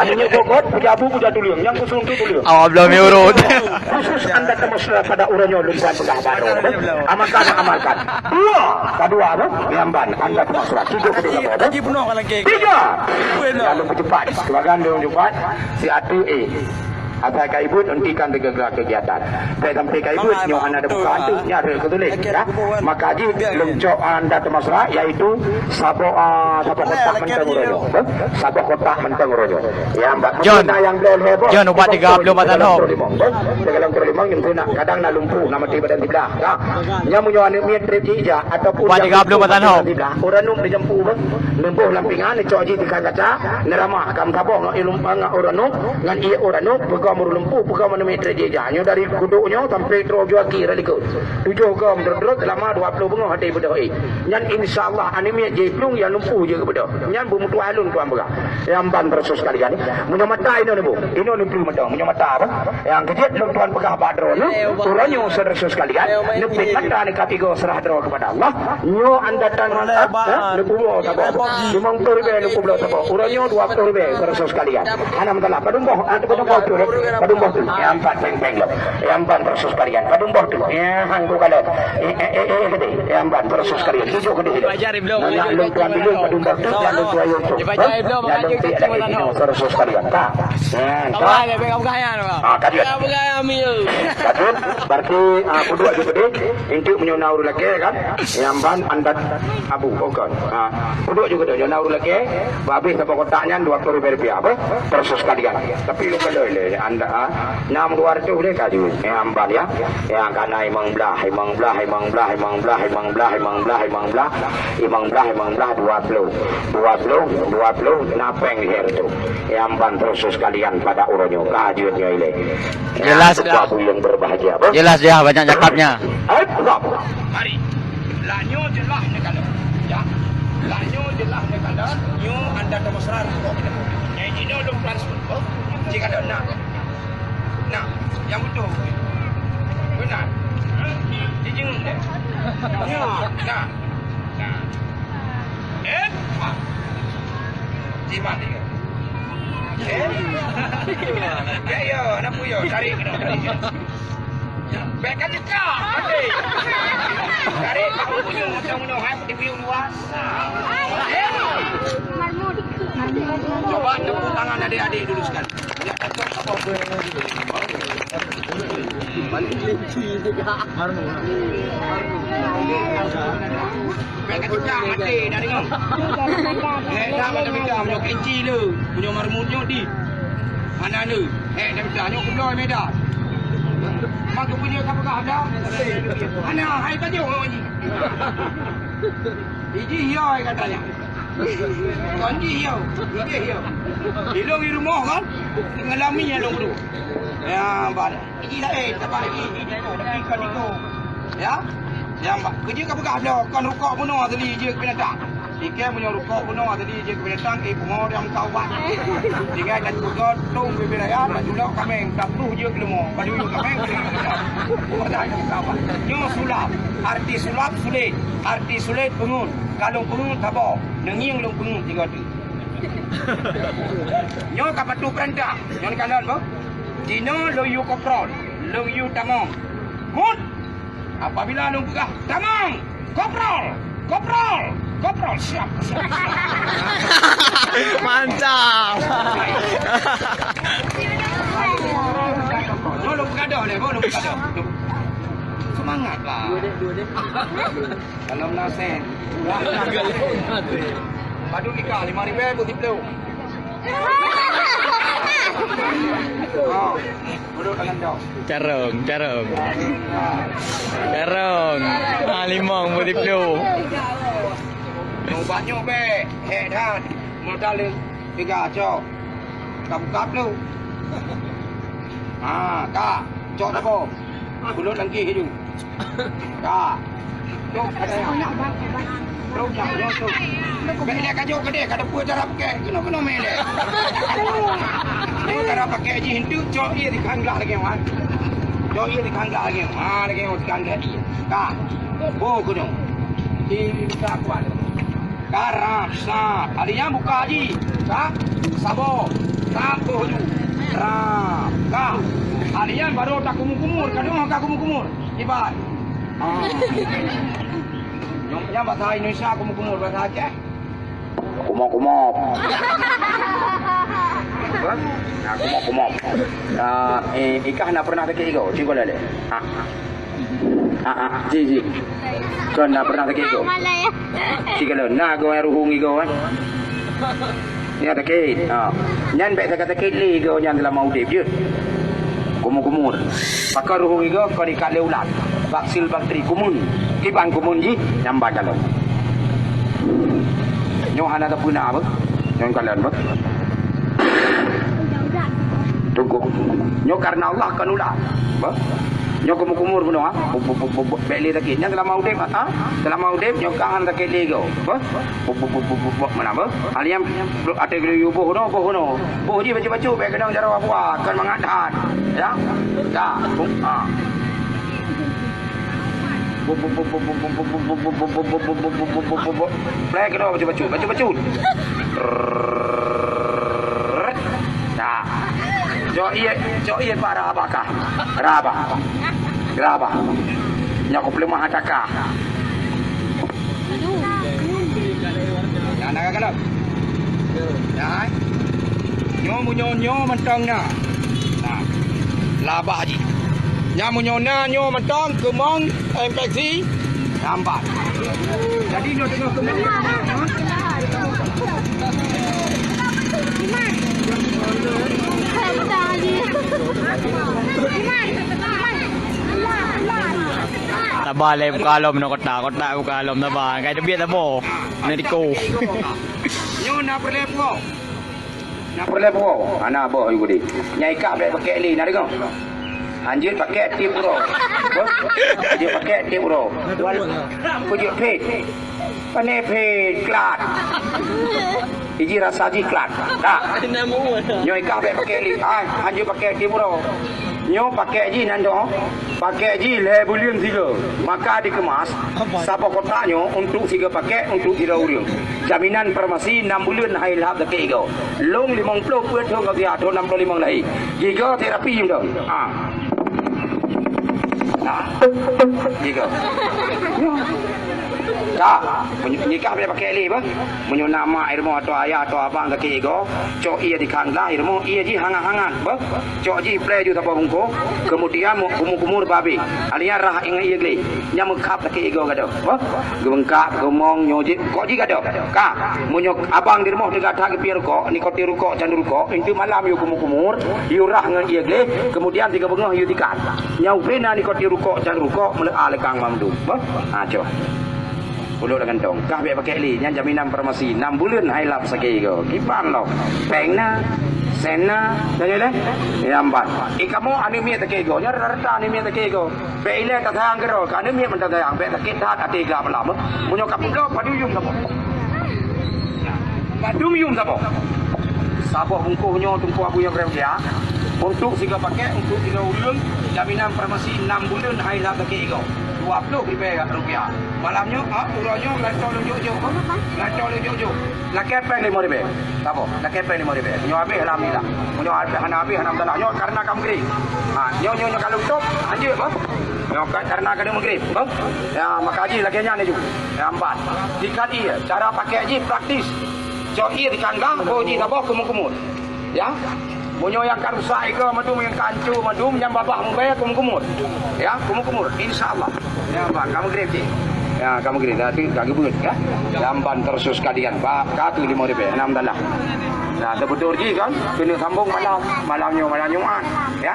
Ada nyoe bokot, puja abu, puja tulieng, nyang khusus untuk tulieng. Awak belum urut. Khusus anda tamusra pada uroe nyoe lôn tuan peugah baroe. Amalkan, amalkan. Dua, kedua, apa? Nyang ban anda tamusra. Tiga, kedua, apa? Tiga. Lalu bercepat. Keluarga dia cepat. Si atu, eh. Asai ka ibeuet, hentikan segala kegiatan. Bèk sampai ka ibeuet, nyoe hana ada buka atu, nyan ada ketulis, ya. Maka jih lôn cok anda tamusra, yaitu saboh, ah, saboh kotak mantong uroe nyoe. Saboh kotak mantong uroe nyoe. Ya, Mbak. John, John, ubat tiga puluh mata noh. Dalam limong, dalam limong, yang tu nak kadang nak lumpuh, nak mati badan sebelah. Nah, nyang meunyoe aneuk miet trép jih jak ataupun ubat tiga puluh mata noh. Ureueng nyoe dijampu, neuboh lam pingan, neucok jih di kaca, neuramah, ka meusaboh ngon ilmu, ngon ureueng nyoe, ngon ié ureueng nyoe, peugah meureulempuh, peugah meuneumiet trép jih jak. Nyoe dari kuduk nyoe sampai trok jua ki rot likot. Tujoh gom drot-drot selama dua puluh beungoh até beudôh éh. Nyan insya Allah aneuk miet jih plueng, nyang lumpuh jih keu beudôh. Nyan beumeutuah lôn tuan peugah. Nyang ban proses sekalian, meunyoe mata inoe neuboh, inoe neuplueng mata. Meunyoe mata apa? Nyang keujeuet lôn tuan peugah bak droeneuh, uroe nyoe saudara sekalian, neupeuet mata neukapigoe seurah droe kepada Allah. Nyoe anda tan, ha? Neupeubuet saboh. Limong ploh ribèe neupeubuet saboh. Uroe nyoe dua puluh ribèe, saudara sekalian. Hana masalah. Padum boh, ah, padum boh tu, eh? Padum boh tu. Nyang ban péng-péng lom. Nyang ban proses sekalian. Padum boh tu. Ya, hang tu kalau. Eh, eh, eh, eh, keudeh. Nyang ban proses sekalian. Tujoh keudeh. Ajar belum. Nak lôn tuan bileueng padum boh tu, nak lôn tuan yong tu. Ajar belum. Nak lôn tuan lagi ni, saudara sekalian. Tak. Ya, tak. Ah, kajian. Kajian. Berarti, ah, peuduek ju keudeh. Untuk meunyoe na ureueng lakèe kan. Nyang ban anda abu, oh, kon. Ha. Peuduek ju keudeh. Nyoe na ureueng lakèe. Bah abéh saboh kotak nyan dua puluh ribèe rupiah. Apa? Proses sekalian. Tapi lôn kalon lé anda, ah. Nam dua ratus lé ka ju. Nyang ban ya. Nyang kana limong blah, limong blah, limong blah, limong blah, limong blah, limong blah, limong blah, limong blah, limong blah, dua puluh. Dua puluh, dua puluh, na péng lhèe reutôh. Nyang ban proses sekalian pada uroe nyoe. Ka jeuet nyoe ilèe. Jelas dah. Aku yang berbahagia, apa? Jelas dah, banyak cakapnya. Apa? Mari. Lah nyoe jeulaih neukalon. Ya. Lah nyoe jeulaih neukalon. Nyoe anda tamusra rukok. Nyang jinoe lôn transfer. Oh, cik ada nak. Nah, nyang beutôi. Beuna. Jijingeung deh. Nah. Nah. Eh, Mak. Jimat dia. Eh? Ya, ya, anak puyo, tarik kena, tarik. Bèk ka cecah, mati. Tarik, kamu punya, macam mana, hai, di biu luar. Coba tepuk tangan adik-adik dulu sekali. Bèk ka cecah, mati, dah dengar. Eh, dah, dah, dah, dah, punya kelinci tu. Punya marmut nyoe di. Mana tu? Eh, dah, dah, nyoe keudroe, Medan. Maka punya ka peugah dah. Hana hai ka jauh ngon ji. Iji hiyo hai katanya. Kon ji hiyo, iji hiyo. Di lôn di rumoh kan, ngalami ya lôn tu. Ya, bak iji laén, tapi iji, iji tu, iji kan itu. Ya. Yang bak, keujeuet ka peugah dah, kon rukok bunoe asli jeuet keu binatang. Ikei meunyoe rukok bunoe asli jeuet keu binatang, eh, pungo nyang ka ubat. Tinggai ka peugah tong bibir ayam, ka julok kaméng, ka pluh jeuet keu leumo. Ka julok kaméng, ka julok keu leumo. Nyoe sulap. Arti sulap, sulet. Arti sulet, peungeut. Ka lôn peungeut, saboh. Neungieng lôn peungeut, tiga tu. Nyoe ka patuh peurintah. Nyoe kalon, boh. Jinoe lôn yue koprol. Lôn yue tamong. Ngut! Apabila lôn peugah, "Tamong! Koprol! Koprol! Koprol!" Siap, siap, siap. Mantap. Nyoe lôn peugadoh lé, boh, lôn peugadoh. Semangat lah. Kalau na sen. Padu nikah lima ribu pun tiplôh. Oh. Duduk dalam dong. Carong, carong. Carong. Ah, limong pun tiplôh. Ubat nyoe bèk. Hek that. Modal dia tiga cok. Ka buka dulu. Ha, ka. Cok dah boh. Kulot lagi hidup. Ka. Cok, ada yang. Cok, cok, cok, cok. Bèk dia kajok ke dia, kada buat cara pakai. Kena, kena main dia. Dia cara pakai je hentu, cok dia di kangga lagi, wan. Cok dia di kangga lagi. Ha, lagi, di kangga dia. Ka. Boh kena. Di tak kuat. Karab, sab. Hari nyan buka haji. Ka? Saboh. Ka boh ju. Rab. Ka. Hari nyan baru takumur-kumur. Ka deungoe ka kumur-kumur. Iban. Ah. Nyoe nyan bahasa Indonesia kumur-kumur. Bahasa Aceh? Kumok-kumok. Apa? Nah, kumok-kumok. Ah, eh, ikah na pernah sakit ego? Cuba lihat. Ah. Ah, ah, ji, ji. Kon na pernah sakit ego? Mana ya? Sigohlom na go ruhung ego kan. Nyan sakit. Ha. Nyan bèk sakit-sakit lé ego nyan selama udép jeuet. Kumur-kumur. Pakon ruhung ego kon ikat lé ulat. Baksil bakteri kumun. Kiban kumun ji nyambat dalam. Nyoe hana tapeuna apa? Nyoe kalon apa? Tunggu. Nyoe karena Allah kan ulah. Bah? Nyoe kumur-kumur bunoe, ha? Bèk lé sakit. Nyan selama udép, ha? Selama udép nyoe kan sakit lé go. Bah? Mana bah? Haliam até gelu boh no, boh no. Boh ji bacut-bacut bèk keudong jaroe buah, kan mangat that. Ya? Ka. Ha. Plek keunoe bacut-bacut, bacut-bacut. Nah. Cok ié, cok ié bak raba kah. Raba. Raba. Nyoe kupeuleumah ata kah. Nah, nah, kalau. Nah. Nyoe meunyoe nyoe mantong na. Nah. Labah jih. Nyan meunyoe na nyoe mantong keumong infeksi lambat. Jadi nyoe teungoh keumong. Taba lé buka lom na kota, kota buka lom taba. Kai teubiet taba. Na diko. Nyoe na peureulèe puwoe. Na peureulèe puwoe. Hana boh yu gudi. Nyai kah bèk pakèk lé na deungoe. Hanjeuet pakèk tiep uroe. Boh. Hanjeuet pakèk tiep uroe. Wal. Kujeuet phet. Pane phet klat. Iji rasa jih klat. Tak. Nyoe kah bèk pakèk lé. Ai, hanjeuet pakèk tiep uroe. Nyoe pakèk jih nan doh. Pakèk jih lhèe buleuen sigoe. Maka dikemas saboh kotak nyoe untuk sigoe pakèk untuk sidroe ureueng. Jaminan farmasi nam buleuen hai lhap sakét igoe. Lôn limong ploh peuet thôn ka siat, thôn nam ploh limong lahé. Gigoe terapi mantong. Ha. Nah. Gigoe. Ka, meunyoe nikah bèk pakèk lé, bah. Meunyoe na mak i rumoh atau ayah atau abang sakét igoe, cok ie di khandang i rumoh, ie jih hangat-hangat, bah. Cok jih plè ju saboh bungkôh, keumudian mu-, kumur-kumur bak abéh. Alian rhah ngon ie gleh. Nyan meukhab sakét igoe gadoh, bah. Geubeungkak, geumong, nyoe jih, rukok jih gadoh. Ka, meunyoe abang di rumoh teuga that geupiep rukok, nikotin rukok, candu rukok, eunteuk malam yue kumur-kumur, yue rhah ngon ie gleh, keumudian sigoe beungoh yue tikan. Nyan ubé na nikotin rukok, candu rukok, meuleu'a lekang mandum, bah. Ha, cok. Ulôn lam kantong. Kah bèk pakèk lé, nyan jaminan farmasi. Nam buleuen hai lap sakét igoe. Kiban lom. Péng na, sen na, dan lain-lain. Nyan ban. Eh, kamoe aneuk miet sakét igoe. Nyan rata-rata aneuk miet sakét igoe. Bèk ilèe tasayang keudroe. Keu aneuk miet mantong sayang. Bèk sakét that até gak malam. Meunyoe ka peubloe, padum yum saboh. Padum yum saboh. Saboh bungkôh nyoe Teungku Abu nyang keu dia. Untuk sigoe pakèk, untuk sigoe ureueng, jaminan farmasi nam buleuen hai lap sakét igoe. Dua ploh ribèe rupiah. Malam nyoe, ha, uroe nyoe, lancor lôn jok-jok. Lancor lôn jok-jok. Lakèe péng limong ribèe. Saboh, lakèe péng limong ribèe. Nyoe habéh, alhamdulillah. Nyoe habéh, hana habéh, alhamdulillah. Nyoe karena ka meugreb. Ha, nyoe, nyoe, nyoe ka lôn tôp, hanjeuet, bah. Nyoe ka, karena ka meugreb, bah. Ya, maka jih lakèe nyan laju. Ya, empat. Tikan ie, cara pakèk jih praktis. Cok ie di khandang, boh jih saboh kumur-kumur. Ya. Meunyoe nyang ka rusak igoe mandum, nyang ka hancô mandum, nyan babah mubèe kumur-kumur. Ya, kumur-kumur. Insya Allah. Ya, bah, ka meugreb cit. Ya, ka meugreb. Dah tu, ka geubeuet, ya. Nyan ban teureusus sekalian. Bah, ka tu limong ribèe. Alhamdulillah. Nah, teubeutôi jih kan, keuneuk sambông malam. Malam nyoe, malam Jumat. Ya.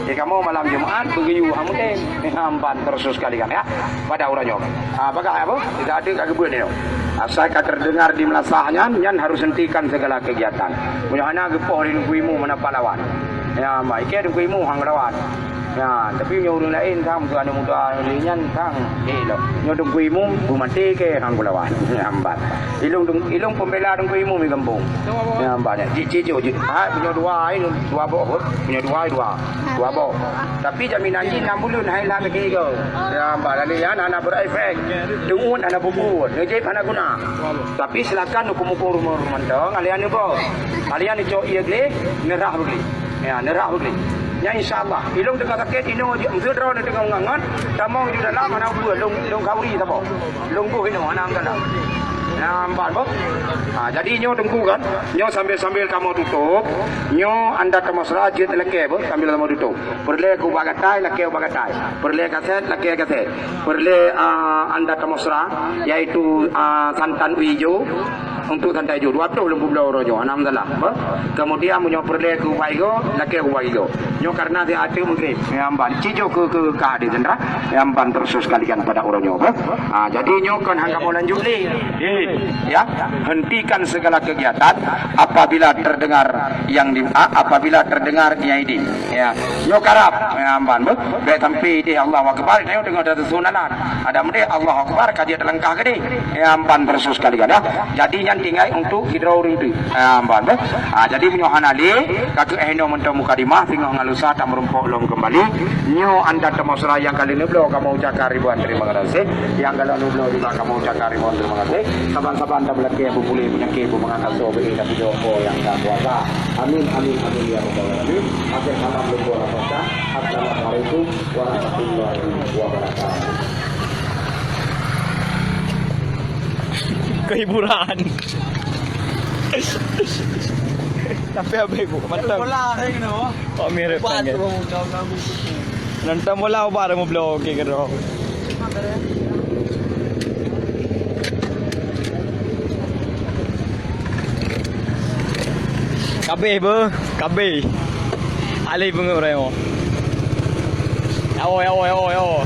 Di kamoe malam Jumat, beugeuyue hamudén. Nyan ban teureusus sekalian, ya. Pada uroe nyoe. Ah, bagah apa? Tidak ada ka geubeuet nyoe. Asai ka terdengar di meulasah nyan, nyan harus hentikan segala kegiatan. Meunyoe hana geupoh lé Teungku Imeum hana pahlawan. Ya, ma, ikei Teungku Imeum han geupahlawan. Ya, tapi meunyoe ureueng laén sang, tu aneuk muda lé nyan sang, eh, lom. Nyoe Teungku Imeum beumaté keu han geupahlawan. Ya, empat. Ilông Teung-, ilông pembela Teungku Imeum di gampông. Ya, empat. Cik, cik, cik, cik. Ha, meunyoe dua, eh, dua boh, boh. Meunyoe dua, dua. Dua boh. Tapi jaminan jih nam buleuen hai lap sakét igoe. Ya, empat. Lalu nyan hana berefek. Deungon hana puput. Ngejep hana guna. Tapi silakan hukum-hukum rumah-rumah mantong, alian neuboh. Alian neucok ie gleh, neurhah beugleh. Ya, neurhah beugleh. Nyan insya Allah, ilông teuka sakét inoe jeuet meuseudroe neuh teungoh ngon-ngon, tamong ju dalam hana peue, lông, lông khauri saboh. Lông boh inoe hana dalam. Nyan ban boh. Ha, jadi nyoe Teungku kan, nyoe sambil-sambil kamoe tutôp, nyoe anda tamasra jeuet lakèe boh sambil kamoe tutôp. Peureulèe keu ubat gatai, lakèe ubat gatai. Peureulèe gasèt, lakèe gasèt. Peureulèe, ah, anda tamasra, yaitu, ah, santan ijo, untuk santan ijo. Dua ploh lôn peubloe uroe nyoe, alhamdulillah. Bah. Kemudian, meunyoe peureulèe keu ubat igo, lakèe ubat igo. Nyoe karena di ateueh meugreb. Nyan ban. Cit jok keu, keu, keu ka di sendra. Nyan ban teureusus sekalian pada uroe nyoe. Bah. Ah, jadi nyoe kon han kamoe lanjut lé. Eh, ya, hentikan segala kegiatan apabila terdengar yang di, ah, apabila terdengar yang di. Ya, nyoe karab, ya, ban, beuh. Bèk sampai deh Allahu Akbar, nyoe teungoh tasusun alat. Ada meudeh Allahu Akbar, ka jeuet teulangkah keudeh. Ya, ban, teureusus sekalian, ya. Jadi, nyan tinggai untuk sidroe ureueng teuk. Ya, ban, beuh. Ha, jadi, meunyoe hana lé, ka keuh inoe mantong mukadimah, singoh ngon lusa tameurumpok lom keumbali. Nyoe anda tamasra nyang ka lheueh neubloe, kamoe ucapkan ribuan terima kasih. Nyang ka lheueh neubloe juga kamoe ucapkan ribuan terima kasih. Saban-saban tameulakèe beupuléh peunyakét, beumangat asoe, beu-éh tapujoe Po nyang Maha Kuasa. Amin, amin, amin, ya rabbal alamin. Akhir kalam lôn tuan rasakan. Assalamualaikum warahmatullahi wabarakatuh. Kehiburan. Tapi habis, Bu. Mantap. Bola, saya kena, wah. Pak Mir, ubat, pengen. Nonton bola ubat, mau blok, okey, kena. Kabeh beuh, kabeh. Alih beungeut ureueng nyoe. Yaoh, yaoh, yaoh, yaoh.